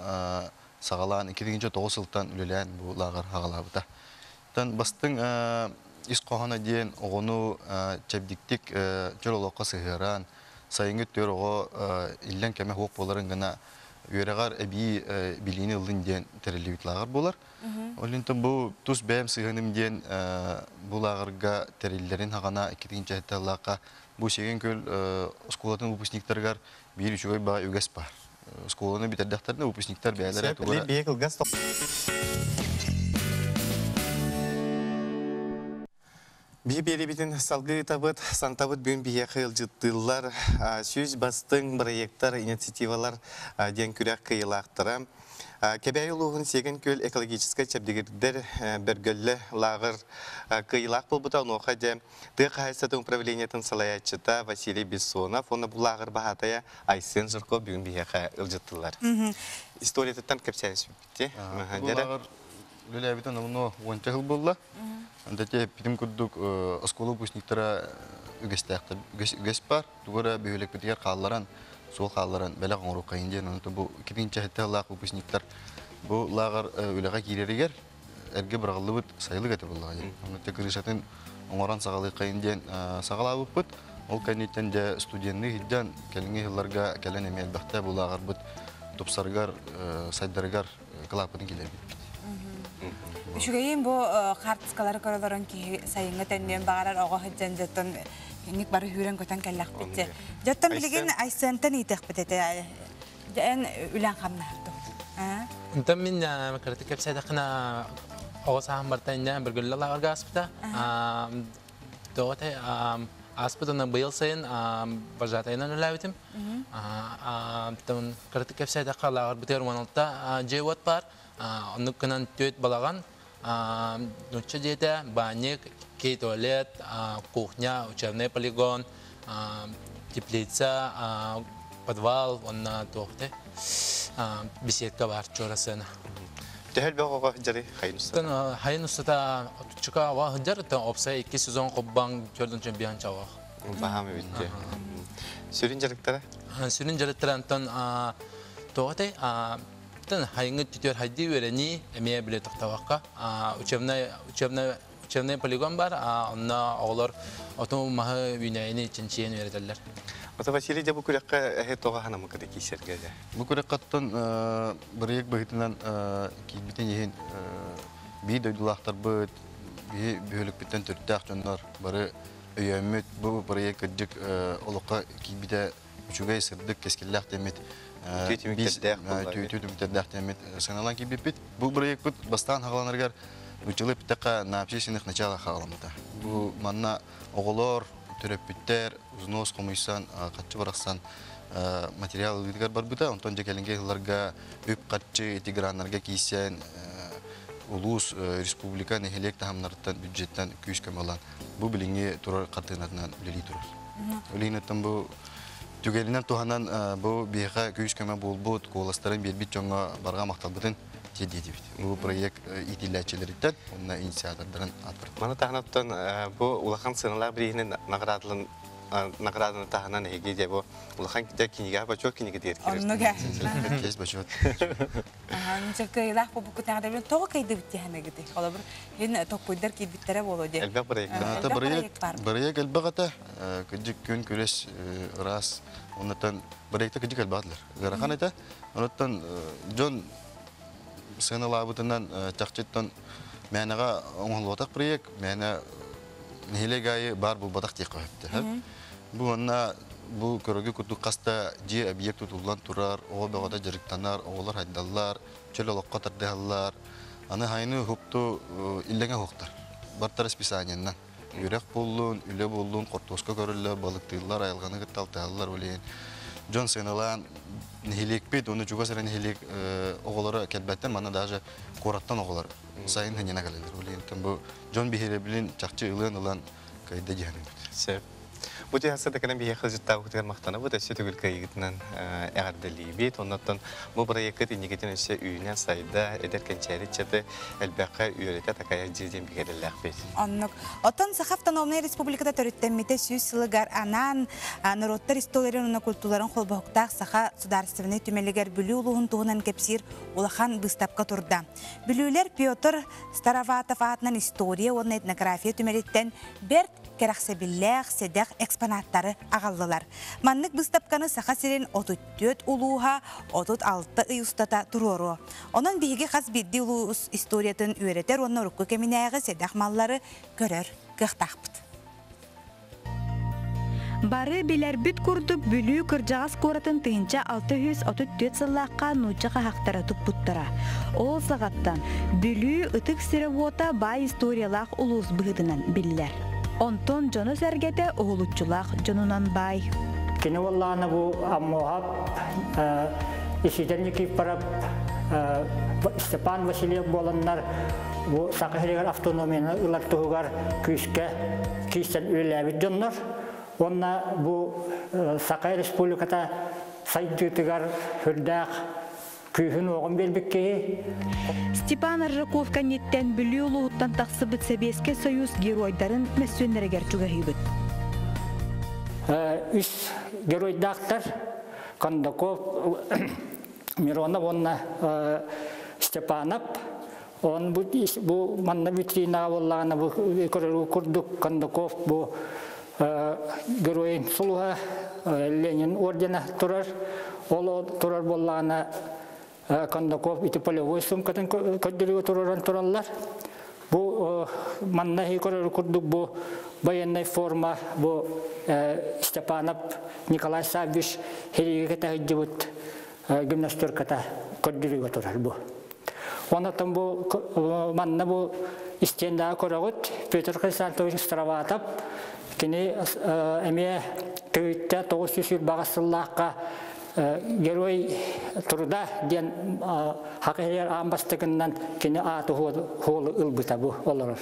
саҕалаан 2009 сылтан үлэлээн бу лааҕыр аҕалаабыта. Тан бастыҥ ис хоһооно диэн оҕону чэбдиктик чөл олоххо сыһыаран, сайыҥҥы өттүгэр оҕо иллэҥ кэмэ суох буоларын гына үөрэҕэр эбии билиини ыллын диэн тэриллибит лааҕыр буолар. Ол иһин бу тус бэйэм сыһыаным диэн бу лааҕырга тэриллэрин хаҕана 2007 сыллаахха бу Сиэгэн Күөл оскуолатын выпускниктарыгар биир үчүгэй баҕа үгэс баар. Оскуоланы бүтэрдэхтэринэ выпускниктар бэйэлэрэ тугу Биһиги кылгас Биһи биэрибитин салгыы ыытабыт, сантабыт бүгүн биһиэхэ ыалдьыттыыллар, 100 бастыҥ бырайыактар, инициативалар диэн күрэх кыайыылаахтара. Кэбээйи улууһун Сиэгэн Күөл экологическай чэбдигирдэр Бөргөллө лааҕыр кыайыылаах буолбута. Онуоха дьэ тыа хаһаайыстыбатын управлениетын салайааччыта Василий Бессонов уонна бу лааҕыр баһаатайа Айсен Жирков бүгүн биһиэхэ ыалдьыттылар. Историятыттан кэпсээн сүппүтэ. Бу лааҕыр үлэлээбитэ номнуо уонча сыл буолла. Антати эппитим курдук оскуола выпускниктара үгэстээхтэр үгэс бар. Тугу эрэ бөһүөлэкпитигэр хаалларан, суол хаалларан бэлэх оҥоруоххайын диэн. Онон бу 2007 сыллаах выпускниктар бу лааҕыр үлэҕэ киирэригэр эргэ быраҕыллыбыт сайылык этэ буоллаҕа диэн. Онон крышатын оҥорон саҕалыаххайын диэн саҕалаабыппыт. Ол кэнниттэн дьэ студенныы сылдьан кэлиҥҥи сылларга кэлэн эмиэ элбэхтэ бу лааҕырбыт тупсарыгар, сайдарыгар кылааппытын киллэрбиппит. Үчүгэйин бу хаартыскалары көрөлөрөн киһи сайыҥҥы төннүөн баҕарар оҕо сылдьан дьоттон инник бары сүүрэн-көтөн кэллэхпит дьэ. Дьоттон билигин Айсентан иитэхпит этэ. Дьэ эн үлэн хамнаһар Онтон мин кыратык кэпсээтэххинэ оҕо сааһым барыта иннэ Бөргөллө лааҕырга ааспыта. Тоҕо ааспыт уонна быйыл сайын вожатайынан үлэлээбитим. Кыратык кэпсээтэххэ лааҕырбытыгар 16 дьиэ-уот баар. Оннук гынан түөрт балаҕан, нуучча дьиэтэ, баанньык, икки туалет, кухня, учебный полигон, теплица, подвал уонна туох беседка баар чуора сыана. Төһө элбэх оҕо сылдьарый хайын устата? Хайын устата отуччука оҕо сылдьар, опсай икки сезон хоббаң төрдөн чемпион чаҕах. Баһаам эбитти. Сүрүн дьарыктара? Сүрүн дьарыктара антон тоҕотай хайыҥы түтүөр хайдыы үөрэнии эмиэ биле тохтообокко учебный учебный учебный полигон бар онно оҕолор оту маһы үүнээйини чинчийэн үөрэтэллэр. Ото Василий дьэ бу күрэххэ эһэ тоҕо ханамыкыды киисэргэ дьэ? Бу күрэххэ бырайыак быһыытынан киирбитин иһин биир дойдулаахтарбыт, биһи бөһүөлэкпиттэн төрүттээх дьоннор бары өйөөммүт бу бырайыак кырдьык олоххо киирбитэ үчүгэй, сырдык, кэскиллээх дэммит үтүө түмүктэрдээх дэммит сыаналаан киирбиппит. Бу бырайыакпыт бастаан хаҕаланарыгар нууччалыы эппитэххэ на общественных началах хаҕаламмыта. Бу манна оҕолор, төрөппүттэр взнос хомуйсан, харчы барахсан материал ылыытыгар барбыта. Онтон дьэ кэлиҥҥи сылларга үп-харчы ити граннарга киирсэн улуус, республика, нэһилиэк таһымнарыттан бюджеттан күүс көмө ылан бу билиҥҥи турар хартыынатынан үлэлии турар. Үлэһинэттэн бу түгэнинэн туһанан бу биһиэхэ күүс-көмө буолбут, куоластарын биэрбит дьоҥҥо барҕа махталбытын тиэрдиэтибит. Бу проект иитиллээччилэриттэн уонна инициатордарын ааттарыттан. Маны таһынан бу улахан сыаналаах бирииһинэн наҕараадалан награданы таһынан эһиги дьэ бу улахан кинигэ бочуот кинигэ диэр Оннуга. Киэс бочуот. Нча кыайылаах буолбуккут наҕада тоҕо кыайдыбыт диэхэнэгити. Холобур, һин токкуйдар киирбиттэрэ буолуо диэ. Элбэх проект. Проект бырайыак элбэх этэ. Кыдьык күн күрэс ыраас. Оннуттан проекта кыдьык элбэх этилэр. Ыарахан этэ. Онуттан дьон сыаналаабытынан чахчыттан мээнэҕэ оҥоһуллубатах проект, мээнэ нэһилиэк аайы баар буолбатах диэххэ сөптөөх. Бу манна бу көрөгү курдук хаста дьиэ объект тутуллан турар, оҕо бөҕөтө дьарыктанар, оҕолор хайдаллар, чөл олоххо тардыһаллар. Аны хайыны уһукту иллэҥэ уһуктар. Бартар расписаниеннан. Үөрэх буоллун, үлэ буоллун, хортуоска көрөллөр, балыктыыллар, айылҕаны кытта алтыһаллар, ол иһин дьон сыаналаан нэһилиэкпит, уонна чугас эрэ нэһилиэк оҕолоро кэлбэттэр, манна даже куораттан оҕолор сайын хынньана кэлэллэр. Ол иһин бу дьон биһирэбилин чахчы ылыан ылан кыайда дьиһэнибит. Сөп. Бу дьиһасса да кэлэн биһиэхэ ыалдьыттаабытыгар махтанабыт, өссө төгүл кыайыгытынан эҕэрдэлиибит. Оннуттан бу бырайыаккыт инникитин өссө үүнэ, сайда, эдэр кэнчээри ыччаты элбэххэ үөрэтэ, такайа дьиэ диэн бигэ эрэллээхпит. Оннук. Оттон Саха автономнай республиката төрүттэммитэ 100 сылыгар анаан норуоттар историяларын уонна культураларын холбоһуктаах Саха судаарыстыбаннай түмэлигэр Бүлүү улууһун туһунан кэпсиир улахан быыстапка турда. Бүлүүлэр Петр Староватов аатынан история уонна этнография түмэлиттэн бэрт кэрэхсэбиллээх, сэдэх экспонаттары аҕаллылар. Маннык быыстапканы Саха сирин 34 улууһа 36 ый устата туруоруо. Онон биһиги хас биирдии улуус историятын үөрэтэр уонна урукку кэминээҕи сэдэх маллары көрөр кыахтаахпыт. Бары билэрбит курдук Бүлүү кырдьаҕас куоратын 1634 сыллаахха нуучча хаһаактара туппуттара. Ол саҕаттан Бүлүү ытык сирэ-уота баай историялаах улуус быһыытынан биллэр. Онтон дьоно-сэргэтэ уһулуччулаах дьонунан баай. Кини буоллаҕына бу Аммоһап, Исидор Никифоров, Степан Васильев буоланнар бу Саха сиригэр автономияны ылар туһугар күүскэ киирсэн үлэлээбит дьоннор. Уонна бу Саха Республиката сайдыытыгар сүрдээх күүһүн-уоҕун биэрбит киһи. Степан Аржаков кэнниттэн Бүлүү улууһуттан тахсыбыт Сэбиэскэй Союз геройдарын мөссүөннэригэр чугаһыыбыт. Үс геройдаахтар Кондаков, Миронов уонна Степанов. Он бу, бу манна витринаҕа буоллаҕына бу көрөргө курдук Кондаков бу геройун сулуһа Ленин ордена турар. Ол турар буоллаҕына Кондаков ити полевой сумкатын көрдөрүүгэ тураран тураллар. Бу манна көрөр курдук бу военная форма бу Степанов Николай Саввич сэриигэ кэтэ гимнастерката көрдөрүүгэ турар бу. Онотон бу манна бу истиэндэҕэ көрөҕүт Петр Хрисантович Староватов кини эмиэ тыйытта 928 сыллаахха Герой труда диэн хакыһыйар аан бастакыннан кини ааты хуолу ылбыта бу олорор.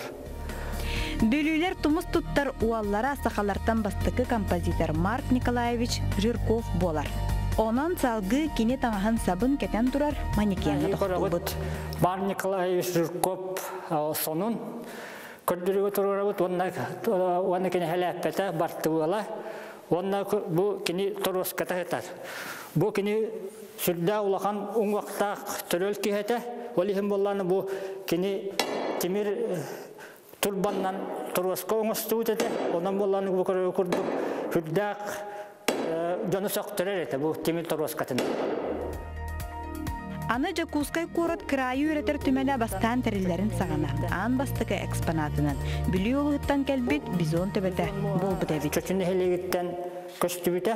Бүлүүлэр тумус туттар уоллара сахалартан бастакы композитор Марк Николаевич Жирков буолар. Онон салгыы кини таҥаһын сабын кэтэн турар манекеҥҥа тохтуубут. Марк Николаевич Жирков сонун көрдөрүүгэ туруорабыт уонна уонна кини хэлээппэтэ бартыбыала уонна бу кини торуоската сытар. Бу кини сүрдээх улахан уҥуохтаах төрөл киһи этэ. Ол иһин буоллаҕына бу кини тимир турбаннан торуоска оҥостубут этэ. Онон буоллаҕына бу көрөр курдук сүрдээх дьону сөхтөрөр этэ бу тимир торуоскатын. Аны Дьокуускай куорат кыраайы үөрэтэр түмэлэ бастаан тэриллэрин саҕана аан бастакы экспонатынан Бүлүү улууһуттан кэлбит бизон төбөтө буолбут эбит. Чочу нэһилиэгиттэн көстүбүтэ.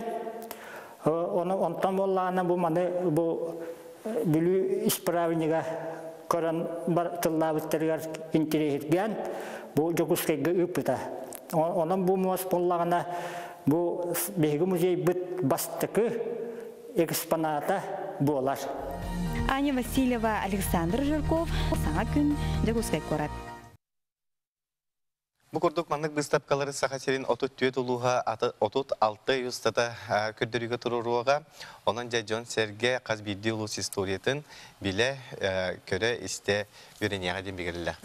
Оны онтон буоллаҕына бу маны бу Бүлүү исправнига көрөн бар тыллаабыттарыгар интириэһиргээн бу Дьокуускайга ыыппыта. Онон бу муос буоллаҕына бу биһиги музейбыт бастакы экспоната буолар. Аня Васильева, Александр Жирков, Саҥа күн, Дьокуускай куорат. Бу курдук маннык быыстапкалары Саха сирин 34 улууһа 36 ый устата көрдөрүүгэ туруоруоҕа. Онон дьэ дьон-сэргэ хас биирдии улуус историятын билэ, көрө, истэ үөрэниэҕэ диэн бигэриллэр.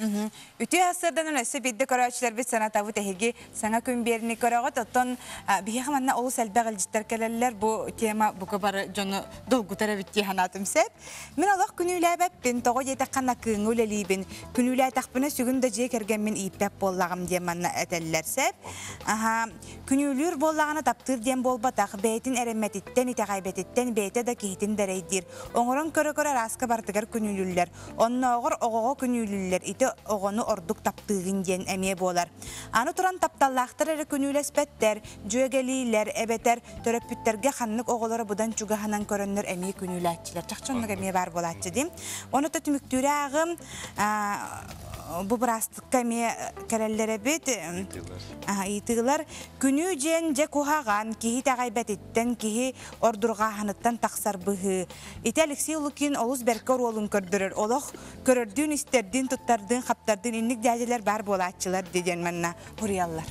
Үтүө сарсыарданан өссө биирдэ көрөөччүлэрбит санатабыт эһиги саҥа күн биэрини көрөҕүт. Оттон биһиэхэ манна олус элбэх илдьиттэр кэлэллэр. Бу тема бука бары дьону долгутар эбит дии санаатым сөп. Мин олох күнүүлээбэппин, тоҕо диэтэххэ накыыҥҥа үлэлиибин. Күнүүлээтэхпинэ сүгүн да дьиэ кэргэммин ииппэт буоллаҕым диэн. диэн манна этэллэр сеп. Аха, күнүүлүүр буоллаҕына таптыыр диэн буолбатах, бэйэтин эрэммэтиттэн, итэҕэйбэтиттэн бэйэтэ да киһитин дэрэйдиир. Оҥорон көрө-көрө арааска барытыгар күнүүлүүллэр. Оннооҕор оҕоҕо күнүүлүүллэр, ити оҕону ордук таптыыгын диэн эмиэ буолар. Аны туран тапталлаахтар эрэ күнүүлэспэттэр, дьүөгэлиилэр эбэтэр төрөппүттэргэ ханнык оҕолоро быдан чугаһынан көрөннөр эмиэ күнүүлээччилэр. Чахчы оннук эмиэ баар буолааччы дим. Ону та түмүктүүрэ ааҕым бу быраастыкка эмиэ кэлэллэр эбит. Ыйытыылар. Күнүү дьиэн дьэ куһаҕан, киһи итэҕэйбэтиттэн, киһи ордурҕааһыныттан тахсар быһыы. Ити Алексей Лукин олус бэркэ оруолун көрдөрөр. Олох көрөрдүүн, истэрдиин, туттардыын, хаптардыын инник дьээдьэлэр баар буолааччылар диэн манна хуруйаллар.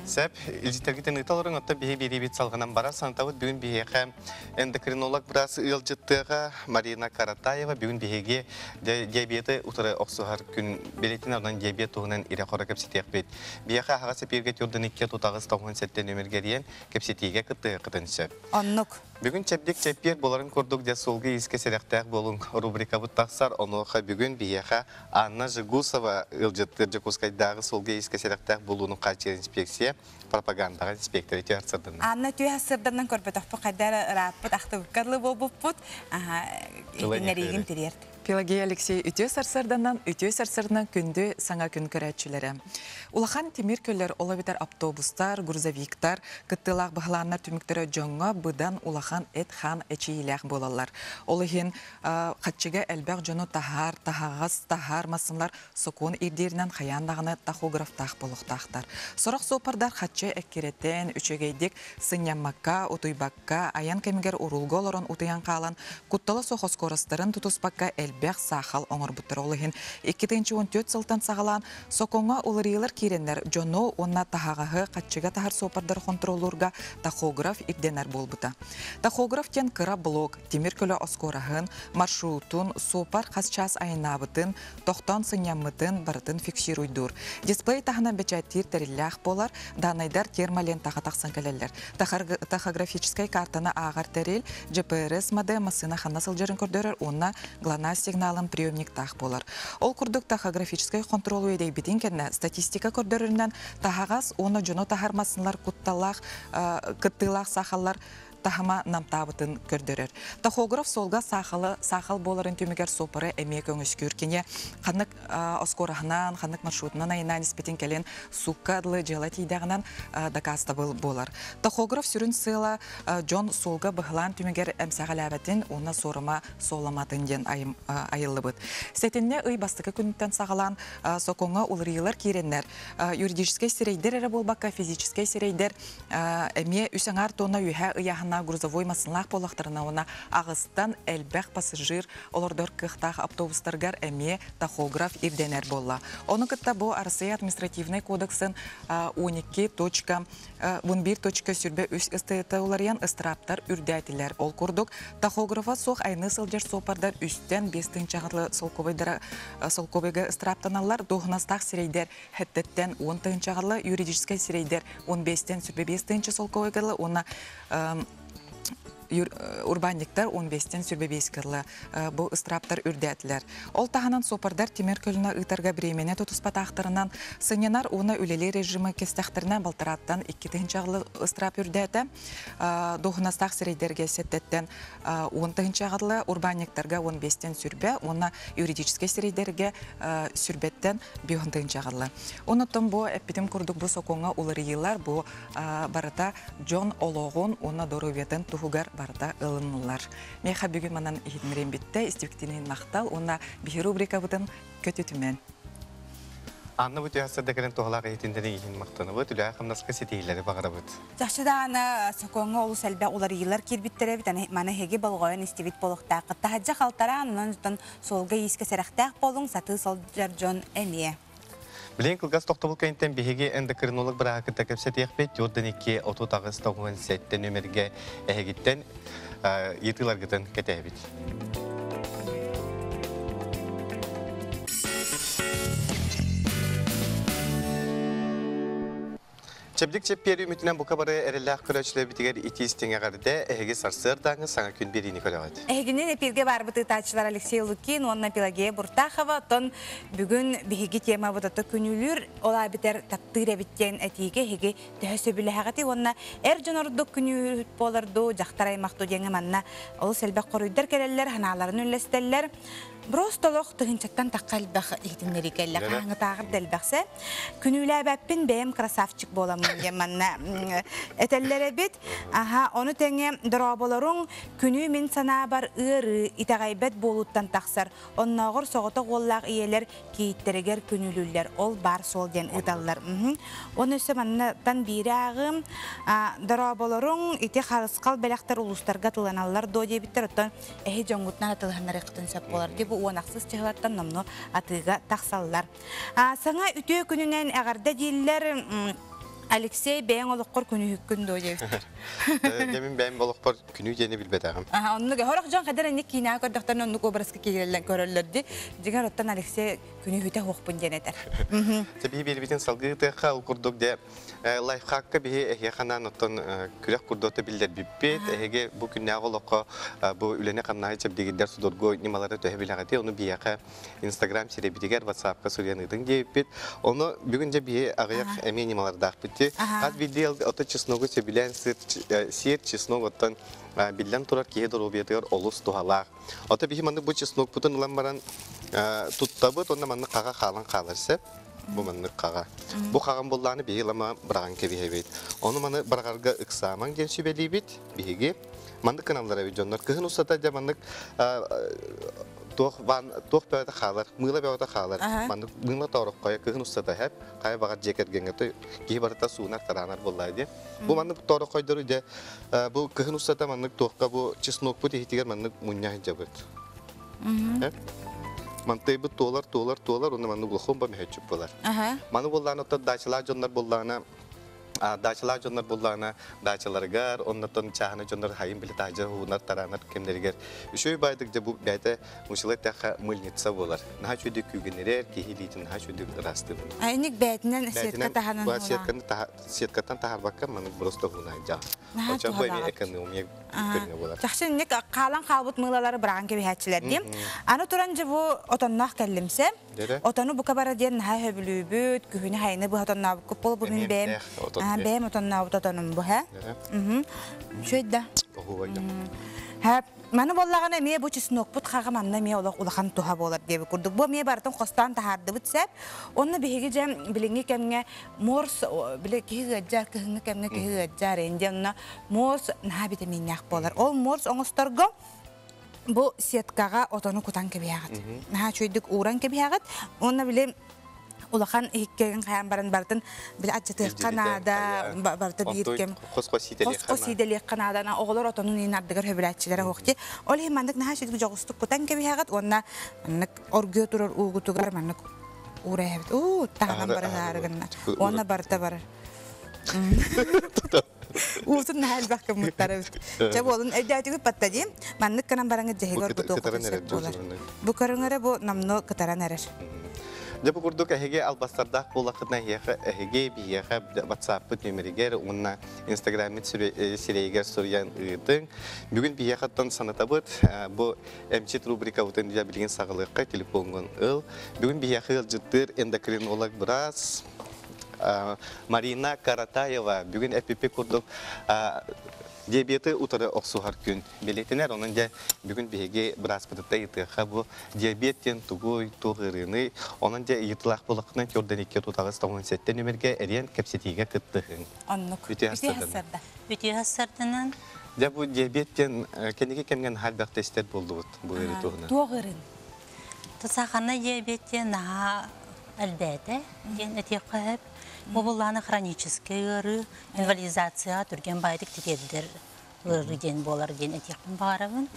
Сөп, илдьиттэргитин ыыта олоруҥ, оттон биһи биэриибит салҕанан барар. Санатабыт бүгүн биһиэхэ эндокринолог быраас ыалдьыттыаҕа Марина Каратаева бүгүн биһиги диабеты утары охсуһар күн билэтин онон диабет туһунан ирэ-хоро кэпсэтиэхпит. Биһиэхэ аһаҕас эпииргэ тюрдан 2 тутаҕыс 97 нөміргерийэн кэпсэтиигэ кыттыһыаххытын сөп. Оннук. Бүгүн чэбдик чэппиэр буоларын курдук дьэ суолга иискэ сэрэхтээх буолуҥ рубрикабыт тахсар. Онуоха бүгүн биһиэхэ Анна Жигусова ыалдьыттыыр Дьокуускайдааҕы суолга иискэ сэрэхтээх буолууну хааччыйар инспекция пропагандаҕа инспектора үтүө сырданна. Анна үтүө сырданнан көрбөтөхпүт хайда эрэ ырааппыт ахтыбыкка дылы буолбуппут. Иһитиннэриигин тириэрт. Пелагея Алексей үтүө сарсыарданан, үтүө сарсыарданан күндү саҥа күн көрөөччүлэрэ. Улахан тимир көлөр, ол эбэтэр автобустар, грузовиктар, кыттыылаах быһылааннар түмүктэрэ дьоҥҥо быдан улахан эт-хаан эчийиилээх буолаллар. Ол иһин хаччыга элбэх дьону таһаар, таһаҕас, таһаар массыналар сокуон ирдииринэн хайаан даҕаны тахографтаах буолуохтаахтар. Сорох суоппардар хаччы эккирэтэн, үчүгэйдик сынньаммакка, утуйбакка, айан кэмигэр уруулга олорон утуйан хаалан, куттала суох оскуорастарын тутуспакка элбэх саахал оҥорбуттар. Ол иһин 2014 сылтан саҕалаан сокуоҥҥа уларыйыылар киирэннэр дьону уонна таһаҕаһы хаччыга таһар суоппардары хонтуруоллуурга тахограф ирдэнэр буолбута. Тахограф диэн кыра блок, тимир көлө оскуораһын, маршрутун, суоппар хас чаас айаннаабытын, тохтоон сынньаммытын барытын фиксируйдуур. Дисплей таһынан бэчээттиир тэриллээх буолар, даанайдар термолентаҕа тахсан кэлэллэр. Тахографическай картаны ааҕар тэрил GPS модем массыына ханна сылдьарын көрдөрөр уонна ГЛОНАСС сигналын приемниктаах буолар. Ол курдук тахографическай хонтуруолу эдэйбитин кэннэ статистика көрдөрөрүнэн таһаҕас уонна дьону таһар массыналар кутталлаах кыттыылаах саахаллар таһыма намтаабытын көрдөрөр. Тахограф суолга саахалы саахал буоларын түмүгэр суоппары эмиэ көҥүскүүр. Кини ханнык оскуораһынан, ханнык маршрутунан айаннаан испитин кэлин суукка дылы дьыала тиийдэҕинэн дакаастабыл буолар. Тахограф сүрүн сыала дьон суолга быһылаан түмүгэр эмсэҕэлээбэтин уонна суорума суолламатын диэн айыллыбыт. Сэтинньи ый бастакы күнүттэн саҕалаан сокуоҥҥа уларыйыылар киирэннэр юридическай сирэйдэр эрэ буолбакка физическэй сирэйдэр эмиэ үс аҥаар тонна үөһэ ыйааһыннаах грузовой массыыналаах буоллахтарына уонна аҕыстан элбэх пассажир олордор кыахтаах автобустаргар эмиэ тахограф ирдэнэр буолла. Ону кытта бу Арассыыйа административнай кодексын 12.11.23 ыстатыйата уларыйан ыстырааптар үрдээтилэр. Ол курдук, тахографа суох айаныы сылдьар суоппардар үстэн биэс тыһыынчаҕа солкуобайга ыстырааптаналлар, дуоһунастаах сирэйдэр Хэттэттэн 10 тыһыынчаҕа юридическай сирэйдэр 15-тэн 25 тыһыынча солкуобайга уонна урбаанньыктар 15-тэн 25 кылла бу ыстырааптар үрдээтилэр. Ол таһынан суоппардар тимир көлүнэ ыытарга бириэмэни тутуспатаахтарынан сынньанар уонна үлэлиир режимы кэстэхтэринэ балтарааттан 2 тыһыынчаҕылы ыстыраап үрдээтэ. Дуоһунастаах сирэйдэргэ сэттэттэн 10 тыһыынчаҕылы урбаанньыктарга 15-тэн сүрбэ уонна юридическай сирэйдэргэ сүрбэттэн биһон тыынчаҕылла. Онуттан бу эппитим курдук бу сокуоҥҥа уларыйыылар бу барыта дьон олоҕун уонна доруобуйатын туһугар барыта ылыныллар. Миэхэ бүгүн манан иһитиннэриэм бүттэ, истибиктинин махтал уонна биһи рубрикабытын көтүтүмэн. Анна бу түһэ сырда кэлэн туһалаах иһитиннэрин иһин махтанабыт, үлэҕэ хамнаска ситиһиилэри баҕарабыт. Чахчы даҕаны сокуоҥҥа олус элбэх уларыйыылар киирбиттэрэ эбит, маны эһиги болҕойон истибит буолуохтааххыт. Таһырдьа халтараан, онон суолга-иискэ сэрэхтээх буолуҥ, сатыы сылдьар дьон эмиэ. Билигин кылгас тохтобул кэнниттэн биһиги эндокринолог бырааһы кытта кэпсэтиэхпит. 42 38 97 нүмергэ эһигиттэн ыйытыыларгытын кэтэһэбит. Чэбдик чэппиэри үмүтүнэн бука бары эрэллээх көрөөччүлэрбитигэр итии истиҥ эҕэрдэ, эһиги сарсыардааҥы саҥа күн биэриини көрөҕүт. Эһигинин эпииргэ баарбыт ыытааччылар Алексей Лукин уонна Пелагея Буртахова. Оттон бүгүн биһиги темабыт ото күнүүлүүр, ол аабитэр таптыыр эбит диэн этиигэ эһиги төһө сөбүлэһэҕитий уонна эр дьон ордук күнүүр буолар дуу, дьахтар аймах дуу диэҥҥэ манна олус элбэх хоруйдар кэлэллэр, санааларын үллэстэллэр. Просто олох тыһыынчаттан тахха элбэх иһитиннэрии кэллэ. Хаһааҥҥытааҕар да элбэхсэ. Күнүүлээбэппин бэйэм красавчик буоламмын диэн манна этэллэр эбит. Аха, ону тэҥэ дорооболоруҥ күнүү мин санаабар ыарыы, итэҕэйбэт буолууттан тахсар. Оннооҕор соҕотох уоллаах ийэлэр кийииттэригэр күнүүлүүллэр. Ол баар суол диэн ыыталлар. Оны өссө маннатан биири ааҕыым. Дорооболоруҥ ити харысхал бэлэхтэр улуустарга тыланаллар дуо диэбиттэр. Оттон эһи дьоҥҥутунан атылыһыннарыаххытын сөп буолар дии бу уон ахсыс чыһылаттан номнуо атыыга тахсаллар. Саҥа үтүө күнүнэн эҕэрдэ дииллэр Алексей бэйэҥ олоххор күнүһүккүн дуо диэбиттэр. Дьэ мин бэйэм олохпор күнүү диэни билбэтэҕим. Оннук хорох дьон хадэр инник киинэҕэ көрдөхтөрүнэ оннук образка киирэллэр көрөллөр дии. Дьиҥэр оттон Алексей күнүһүтэ суохпун диэн этэр. Тэбии биэрбитин салгыы тыахха ол курдук дьэ Лайфхакка биһи эһиэхэ анаан оттон күрэх курдуота биллэрбиппит. Эһиги бу күннээҕи олоххо бу үлэни-хамнаһы чэбдигирдэр судургу ньымалары төһө билэҕитий? Ону биһиэхэ Инстаграм сирэйбитигэр, WhatsApp-ка суруйан ыытыҥ диэбиппит. Ону бүгүн дьэ биһи аҕыйах эмиэ ньымалардаахпыт дии. Хас биирдии ото чесногу сөбүлээн сиир чеснок оттон биллэн турар киһи доруобуйатыгар олус туһалаах. Ото биһи маннык бу чеснокпутун ылан баран туттабыт уонна маннык хаҕа хаалан хаалар сөп. Бу маннык хаҕа. Бу хаҕан буллааны биһи лама быраҕан кэбиһэбит. Ону маны быраҕарга ыксаамаҥ диэн сүбэлиибит биһиги. Маннык гыналлар эбит дьоннор. Кыһын устата дьэ маннык туох ван туох бөҕөтө хаалар, мыыла бөҕөтө хаалар. Маннык мыыла тоороххойо кыһын устата хэп хайа баҕар дьиэ кэргэҥҥэ киһи барыта суунар тараанар буоллаа диye. Бу маннык тоороххойдору дьэ бу кыһын устата маннык туохха бу чеснокпут иһитигэр маннык мунньа сылдьабыт. Мантыйбыт туолар, туолар, туолар, уонна маннык улахан ба мөһөччүк буолар. Маны буоллаана оттон дачалаах дьоннор буоллаана дачалаах дьоннор буоллаана дачаларыгар, оннотон чааһына дьоннор хайын били таһдьа уунар тараанар кэмнэригэр үчүгэй байдык дьэ бу бэйэтэ мучилай тэхэ мыльница буолар. Наһаа үчүгэй күүгүнэрэр, киһи илиитин наһаа үчүгэй ыраастыыр. Айник бээтинэн сетка таһанан Сеткаттан таһарбакка маннык просто хуунайдьа. Очон бу эми экономия көрүҥэ буолар. Чахчы инник хаалан хаалбыт мыылалары быраҕан кэбиһээччилэр диим. Аны туран дьэ бу отонноох кэллимсэ. Отону бука бара диэн наһаа сөбүлүүбүт, күһүнү хайыны быһа отоннообуккут буол бу мин бэйэм бэйэм отоннообут отонум бу һэ. Үчүгэй да. Маны буоллаҕына эмиэ бу чеснокпут хаҕа манна эмиэ олох улахан туһа буолар диэбит курдук. Бу эмиэ барытын хостоон таһаардыбыт сөп. Онно биһиги дьэ билиҥҥи кэмҥэ морс били киһи ыаддьар кыһыҥҥы кэмҥэ киһи ыаддьар инди онно морс наһаа витаминнээх буолар. Ол морс оҥосторго бу сеткаҕа отону кутан кэбиһэҕит. Наһаа үчүгэйдик ууран кэбиһэҕит. Уонна били улахан иһиккэгин хайаан баран барытын били аччатыахха наада барыта биир кэм хос-хос сиидэлиэххэ наада оҕолор отонун иин ардыгар хөбүлээччилэрэ суох дии ол иһин маннык наһаа үчүгэй дьоҕустук кутан кэбиһэҕит уонна маннык оргуйа турар уугутугар маннык уура эһэбит уу таһынан барыһаары гынна уонна барыта барар Уутун наһаа элбэх гыммыттар эбит. Чэ буолун өйдөөтүгүт батта дии. Маннык гынан бараҥыт дьэһиги оргутуох сөп буолар. Бу көрүҥ бу номнуо кытаран эрэр. Дьэ бу курдук эһиги албастардаах буоллаххытына эһиэхэ эһиги биһиэхэ WhatsApp-пыт нүөмэригэр уонна Instagram-мыт сирэйигэр суруйан ыытыҥ. Бүгүн биһиэхэ оттон санатабыт бу эмчит рубрикабытын дьэ билигин саҕалыахха телефоҥҥун ыл. Бүгүн биһиэхэ ыалдьыттыыр эндокринолог быраас Марина Каратаева бүгүн эппиппит курдук диабеты утары охсуһар күн бэлиэтэнэр. Онон дьэ бүгүн биһиги бырааспытытта ыйытыахха бу диабет диэн тугуй, туох ыарыыный, онон дьэ ыйытылаах буолаххытына 42 тутаҕыс 97 нүмергэ эриэн кэпсэтиигэ кыттыһыҥ. Оннук. Үтүө сарсыарданан. Үтүө сарсыарданан. Дьэ бу диабет диэн кэнники кэмҥэ наһаа элбэхтэ истэр буоллубут бу ыарыы туһунан. Туох ыарыын? Сахарнай диабет диэн наһаа элбээтэ диэн этиэххэ сөп. Бу буллааны хроническай ыарыы, инвалидизацияҕа түргэн баайдык тириэрдэр ыарыы диэн буолар диэн этиэхпин баҕарабын.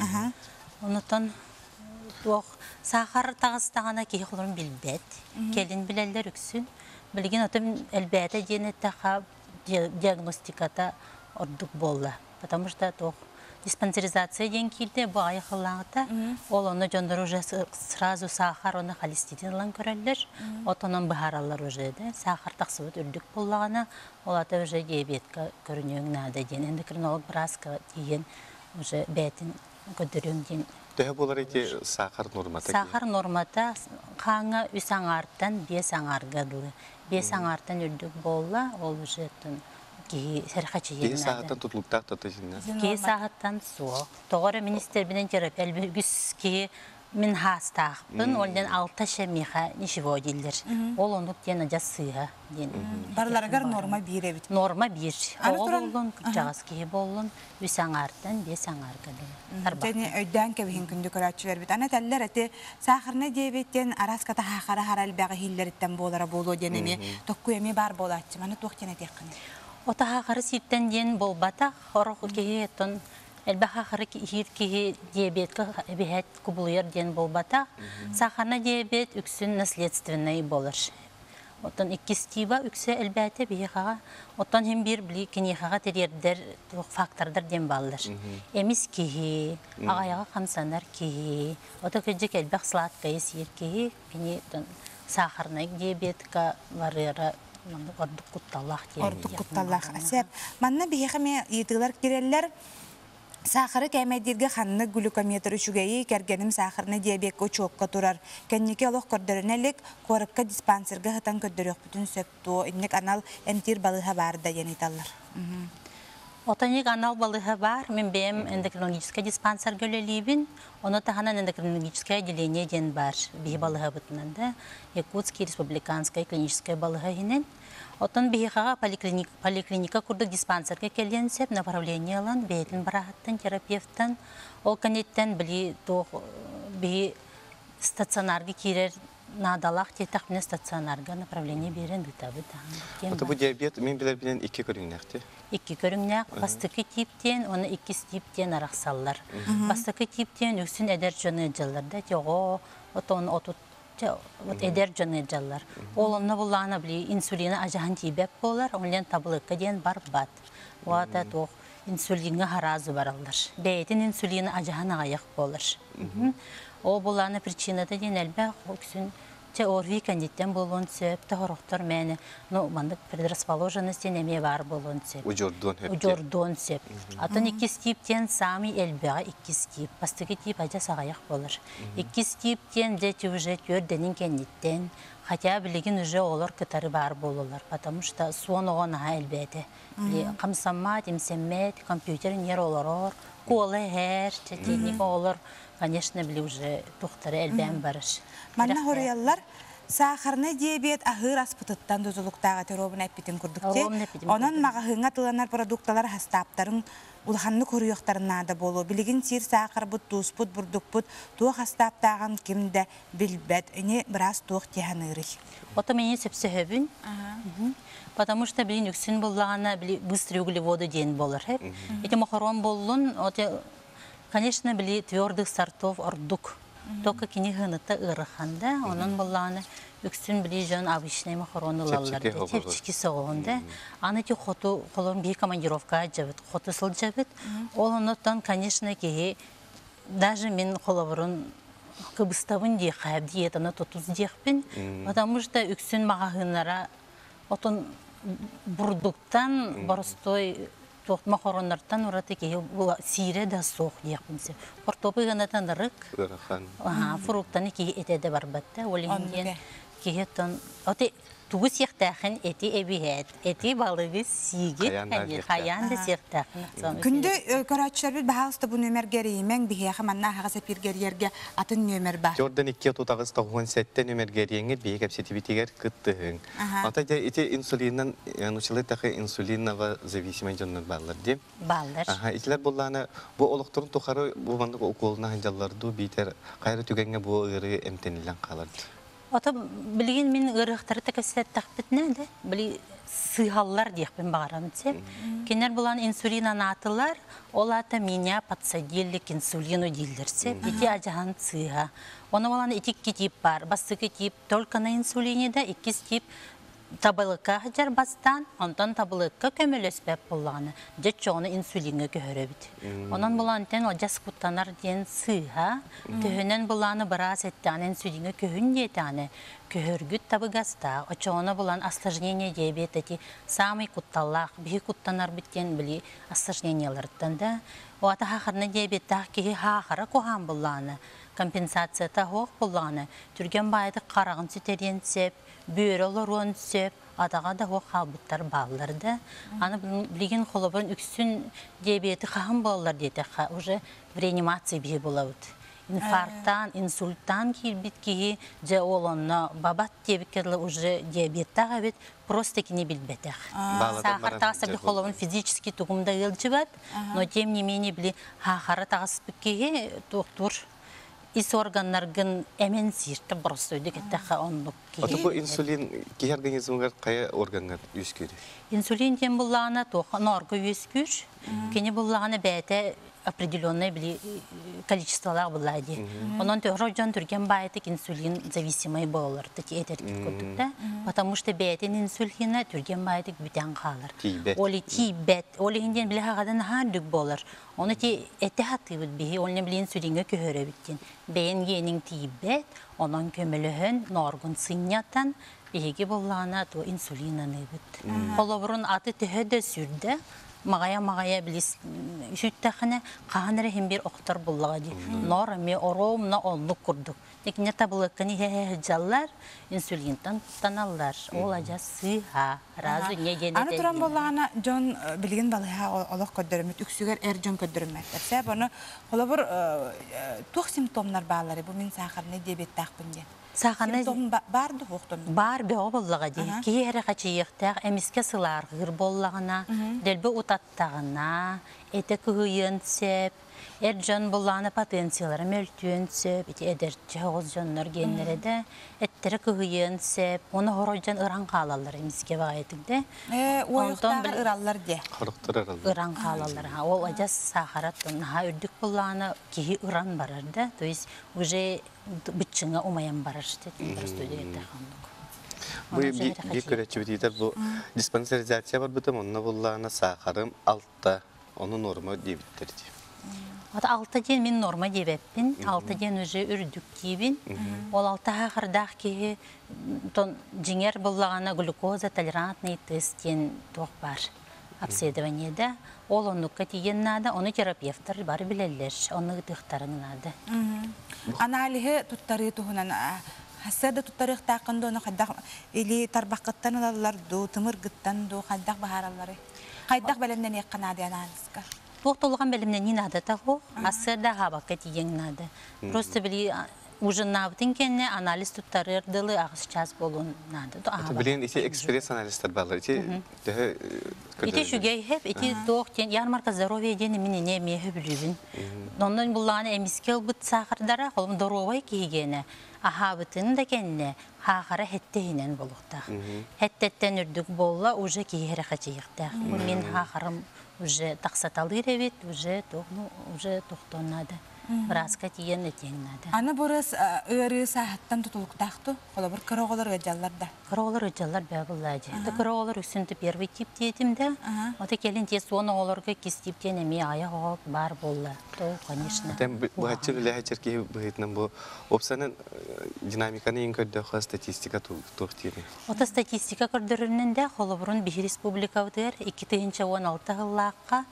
Онутан туох саахар таҕыстаҕына киһи холорун билбэт. Кэлин билэллэр үксүн. Билигин отон элбээтэ диэн эттэххэ диагностиката ордук буолла. Потому что туох Диспансеризация диэн киирдэ, бу аҕыйах сыллааҕыта. Ол онно дьоннор уже сразу саахар уонна холестерин ылан көрөллөр. Отонон быһаараллар уже да. Саахар тахсыбыт үрдүк буоллаҕына, ол ата уже диабетка көрүнүөҥ наада диэн эндокринолог бырааска тиийэн уже бэйэтин көрдөрүөҥ диэн. Төһө буолар ити саахар нормата? Саахар нормата хааҥҥа үс аҥаартан биэс аҥаарга дылы. Биэс аҥаартан үрдүк буолла, ол уже киһи сэрхэчийиэн Киһи сааһыттан тутулуктаах да итиннэ. Киһи сааһыттан суох. Тоҕо эрэ министербинэн терапия үгүс киһи мин хаастаахпын, ол диэн алта миэхэ ничего дииллэр. Ол оннук диэн адьас сыыһа диэн. Барыларыгар норма биир эбит. Норма биир. Оҕо буоллун, кырдьаҕас киһи буоллун, үс аҥаартан биэс аҥаарга дылы. Дьэни өйдөөн кэбиһин күндү көрөөччүлэрбит. Аны этэллэр эти сахарный диабеттен араас катахахара хара элбэҕи иһиллэриттэн буолара буолуо диэн эмиэ токкуй эмиэ баар буолааччы. Маны туох диэн этиэххиний? Отахахары сииртэн диэн буолбатах. Орох киһи оттон элбэх хахары иһиир киһи диабетка эбиһэт кубулуйар диэн буолбатах. Сахарный диабет үксүн наследственный болар. Оттон иккис тиба үксэ элбээтэ биһиэхэҕэ. Оттон хим биир били киниэхэҕэ тириэрдэр фактордар диэн бааллар. Эмис киһи, аҕайаҕа хамсанар киһи, ото кырдьык элбэх сладкайы сиир киһи, кини сахарный диабетка барыара ордук кутталлаах диэн. Ордук кутталлаах. Сөп. Манна биһиэхэ эмиэ ыйытыылар киирэллэр. Саахары кээмэйдииргэ ханнык глюкометр үчүгэйий, кэргэним сахарный диабекка учуокка турар. Кэнники олох көрдөрүнэ илик, куоракка диспансерга сытан көрдөрүөхпүтүн сөп дуо? Инник анал эмтиир балыыһа баар да диэн ыйыталлар. Отоник анал балыыһа баар. Мин бэйэм эндокринологическай диспансерга үлэлиибин. Ону таһынан эндокринологическое отделение диэн баар. Биһи балыыһабытынан да. Якутский республиканская клиническая балыыһа иһинэн. Оттон биһиэхэҕэ поликлиника курдук диспансерга кэлиэн сөп, направление ылан, бэйэтин бырааһыттан, терапевтан, ол кэнниттэн били туох биһи стационарга киирэр наадалаах диэтэхпинэ стационарга направление биэрэн ыытабыт. Ото бу диабет мин билэрбинэн икки көрүҥнээх Икки көрүҥнээх. Бастакы тииптиэн уонна иккис тииптиэн арахсаллар. Бастакы тииптиэн үксүн эдэр дьон ыалдьаллар да, оҕо отон отут вот эдэр дьон ыалдьаллар. Ол онно буллаҕына били инсулина ажаһан тиийбэт буолар, онлен таблетка диэн барбат. Уата туох инсулиҥҥа хараазы бараллар. Бэйэтин инсулина ажаһан аҕыйах буолар. Ол буллаҕына причината диэн элбэх үксүн чэ ОРВИ кэнниттэн буолуон сөп, тоһорохтор мээнэ, ну маннык предрасположенность диэн эмиэ баар буолуон сөп. Удьордуон сөп. Удьордуон сөп. Атын иккис тип диэн самый элбэҕэ иккис тип. Бастакы тип адьас аҕыйах буолар. Иккис тип диэн дьэ уже түөрдэнин кэнниттэн, хотя билигин уже олор кытары баар буолаллар, потому что суон оҕо наһаа элбээтэ. Хамсаммат, имсэммэт, компьютер ньэр олорор, куола иһэр, чэтиник оҕолор, конечно, били уже тухтары элбээн барар. Манна хоруйаллар сахарный диабет аһыыр аспытыттан тутулуктаах этэ ровно эппитин курдук Онон маҕаһыыҥҥа атыыланар продукталар хастааптарын улаханнык хоруйуохтарын наада буолуо. Билигин сиир саахарбыт, тууспут, бурдукпут туох хастааптааҕын ким да билбэт. Ини быраас туох тиһаныырый? Ото мени сөпсөһөбүн. Потому что билин үксүн буллаҕына били быстрые углеводы диэн болар. Эти мохорон боллун, конечно, били твердых сортов ордук. Только кини хыныта ыарахан да, онон буллаҕына үксүн били дьон обычный мохорон ылаллар. Чэпчэки соҕуһун да. Аны ти хоту холон бии командировка жабыт, хоту сылдьабыт. Ол оннуттан, конечно, киһи даже мин холобурун кыбыстабын диэхэ, диетаны тутус диэхпин, потому что үксүн маҕаһыыннара отон бурдуктан боростой туох мохороннортон ураты киһи сиирэ да суох диэхпин сөп. Хортуопуй гынатан ырык, фруктаны киһи этэ да барбат да, ол иһин диэн киһи оттон оти тугу сиэхтээхин эти эбиһээт, эти балыгы сиигит, хайаан да сиэхтээхин. Күндү көрөөччүлэрбит баһаалыста бу нүөмэргэ эрийимэҥ, биһиэхэ манна аһаҕас эпииргэ атын нүөмэр бар. Jordan 2 38 97 нүөмэргэ эрийэҥҥит биһи кэпсэтибитигэр кыттыһыҥ. Ата дьэ ити инсулиннан научилай тахы инсулинного зависимый дьоннор бааллар дии. Бааллар. Аха, итилер буллааны бу олохторун тухары бу маннык уколуна ханжалларду биитер кайра түгэҥҥэ бу ыарыы эмтэниллэн хаалар. Ото билигин мин ыарыахтары да кэпсэттэхпитинэ да, били сыыһаллар диэхпин баҕарабын сеп. Кинилэр булан инсулин анаатылар, ол аата меня подсадили к инсулину дииллэр сеп. Ити ажаһан сыыһа. Оны булан ити икки тип бар. Бастакы тип только на инсулине да, иккис тип Табылыкка сылдьар бастаан, онтон табылыкка көмөлөспөт буоллаҕына, дьэ чоҕуну инсулиҥҥа көһөрөбүт. Онон булаантан адьас куттанар диэн сыыһа, төһөнөн былааны быраас эттэҕинэ инсулиҥҥа көһүн диэтэҕинэ, көһөргүт табыгастаах, оччоҕуна булан осложнение диабет эти самый кутталлаах, биһи куттанарбыт диэн били осложнениеларыттан да, оата сахарный диабеттаах киһи саахара куһаан буллаҕына, компенсацията суох буллаҕына, түргэн баайдык хараҕын сүтэриэн сөп, бүөрэ олоруон сөп, атаҕа да суох хаалбыттар бааллар да. Аны билигин холобурун үксүн диабеты хаһан буолаллар диэтэххэ, уже в реанимации биһи булабыт. Инфарктаан, инсульттаан киирбит киһи дьэ ол онно бабат диэбиккэ дылы уже диабеттаах эбит, просто кини билбэтэх. Саахар таҕыста били холобун физически тугум да ыалдьыбат, но тем не менее били саахара таҕыспыт киһи туохтуур ис органнаргын эмэн сииртэ боростуойдук эттэххэ оннук киһи. Ото бу инсулин киһи организмыгар хайа органҥа үөскүүр? Инсулин диэн буллаҕына туох ноорго үөскүүр. Кини буллаҕына бэйэтэ определенное били количестволаах буллаа дии. Онон төһө дьон түргэн баайытык инсулин зависимый буолар таки этэргит курдук да. Потому что бэйэтин инсулина түргэн баайытык бүтэн хаалар. Оли тиийбэт. Ол иһин диэн били хаҕадан наһаа үрдүк буолар. Ону ти этэ хатыыбыт биһи, ол билин сүрүҥҥэ көһөрөбүт диэн. Бэйэн гиэниҥ тиийбэт, онон көмөлөһөн, нооргун сынньатан, биһиги буоллаҕына то инсулин аныыбыт. Холобурун аты төһө да сүрдэ, маҕайа-маҕайа билис сүттэххинэ, хаһан эрэ иһин биир охтор буллаҕа дии. Ноор эмиэ ороомна оннук курдук. Икинне табылыкканы иһэ сылдьаллар, инсулинтан туттаналлар. Ол адьас сыыһа. Разу не диэн Аны туран буоллаҕына, дьон билигин балыһа олох көрдөрүммүт, үксүгэр эр дьон көрдөрүммэттэр. Сээп ону холобур туох симптомнар бааллары бу мин сахарный диабеттаахпын диэн. Сахарный симптом баар да суохтон? Баар бөҕө буоллаҕа дии. Киһи эрэ хачыйыахтаах, эмискэ сылааргыыр буоллаҕына, дэлби утаттаҕына, этэ кыһыйыан сөп, Эр дьон буллаҕына потенциялара мөлтүөн сөп, ити эдэрчи оҕус дьоннор гиэннэрэ да эттэрэ кыһыйыан сөп, уонна хорой дьон ыран хаалаллар эмискэ баҕайытык да. Уойуктааҕар ыраллар диэ. Хорохтор ыраллар. Ыран хаалаллар. Ол адьас саахара наһаа үрдүк буллаҕына киһи ыран барар да, то есть уже быччыҥа умайан барар Бу биир көрөччүбүт бу диспансеризация барбытым, онно буллаҕына саахарым алта Ону норма диэбиттэр дии. Ата алта диэн мин норма диэбэппин. Алта диэн уже үрдүк диибин. Ол алта хаахырдаах киһи тон дьиҥэр буллаҕына глюкоза толерантный тест диэн туох баар обследование да. Ол оннукка тиийэн наада, ону терапевтар бары билэллэр, ону ытыахтарын наада. Аналиһы туттарыы туһунан хассыа да туттарыахтааххын дуу, ону хайдах или тарбаххыттан ылаллар дуу, тымыргыттан дуу, хайдах баһааралларый? Хайдах бэлэмнэниэххэ наада анализка? Туох толуган бэлэмнэнии наадата суох. Ассыарда аһаабакка тиийиэҥ наада. Просто били ужиннаабытын кэннэ анализ туттарыар дылы аҕыс час буолуон наада. Билигин ити экспресс анализтар бааллар. Ити төһө Ити үчүгэй хэп, ити туох диэн ярмарка здоровья диэн мин ини эмиэ сөбүлүүбүн. Онон буллаҕына эмискэ ылбыт саахардара, холум доруобай киһигиэнэ аһаабытын да кэннэ хаахара хэттэ иһинэн буолуохтаах. Хэттэттэн үрдүк буолла, уже киһи эрэ хачыйыахтаах. Бу мин хаахарым уже тахсаталыыр эбит, уже ну, уже тохтуон наада. Бырааска тиийэн этиэҥ наада. Аны бырыс ыарыы сааһыттан тутулуктаах ту? Холобур, кыра оҕолор ыалдьаллар да? Кыра оҕолор ыалдьаллар бээ буллаа дии. Кыра оҕолор үксүн первый тип диэтим да. Ото кэлин тиэ суон оҕолорго иккис тип диэн эмиэ айах оҕо баар буолла. То, конечно. Быһаччы үлэһэчэр киһи быһыытынан бу Опсанын динамиканы иин көрдөххө статистика туох диэри? Ото статистика көрдөрөрүнэн да холобурун биһи республикабытыгар 2016 сыллаахха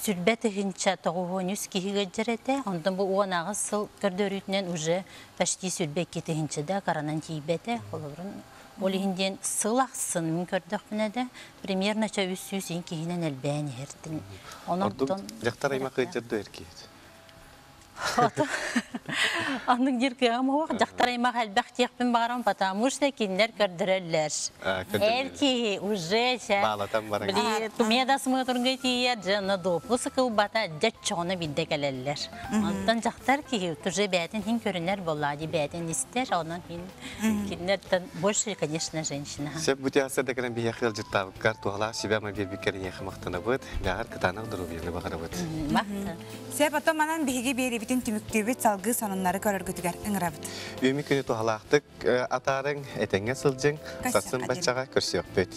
сүрбэ тыһыынча тоҕуһуон үс киһи ыалдьар этэ. Онтон бу 18 сыл көрдөрүүтүнэн уже почти сүрбэ икки тыһыынча да каранан тиийбэтэ. Холобурун ол иһин диэн сыл ахсын мин көрдөхпүнэ да примерно ча 300 ин киһинэн элбээн иһэртин. Онон дьахтар аймак ыалдьар да эркиһит. Аннык диир кыаҕым суох. Дьахтар аймах элбэх диэхпин баҕарам, потому что кинилэр көрдөрөллөр. Эр киһи уже били медосмотрга тиийэр, дьэ допуск ылбата, дьэ чоҕуна биирдэ кэлэллэр. Онтон дьахтар киһи уже бэйэтин хин көрүнэр буоллаа дии, бэйэтин истэр, онон хин кинилэртэн больше, конечно, женщина. Сөп бу театрда кэлэн биһиэхэ ыалдьыттаабыккар туһалаах сүбэ-ама биэрбиккэр эйиэхэ махтанабыт. Бэҕэр кытаанах доруобуйаны баҕарабыт. Сөп, оттон манан биһиги биэриибитин түмүктүүбүт, салгыы. сонуннары көрөргүтүгэр ыҥырабыт. Үүмү күнү туһалаахтык атаарыҥ, этэҥҥэ сылдьыҥ, сарсын баччаҕа көрсүөхпүт.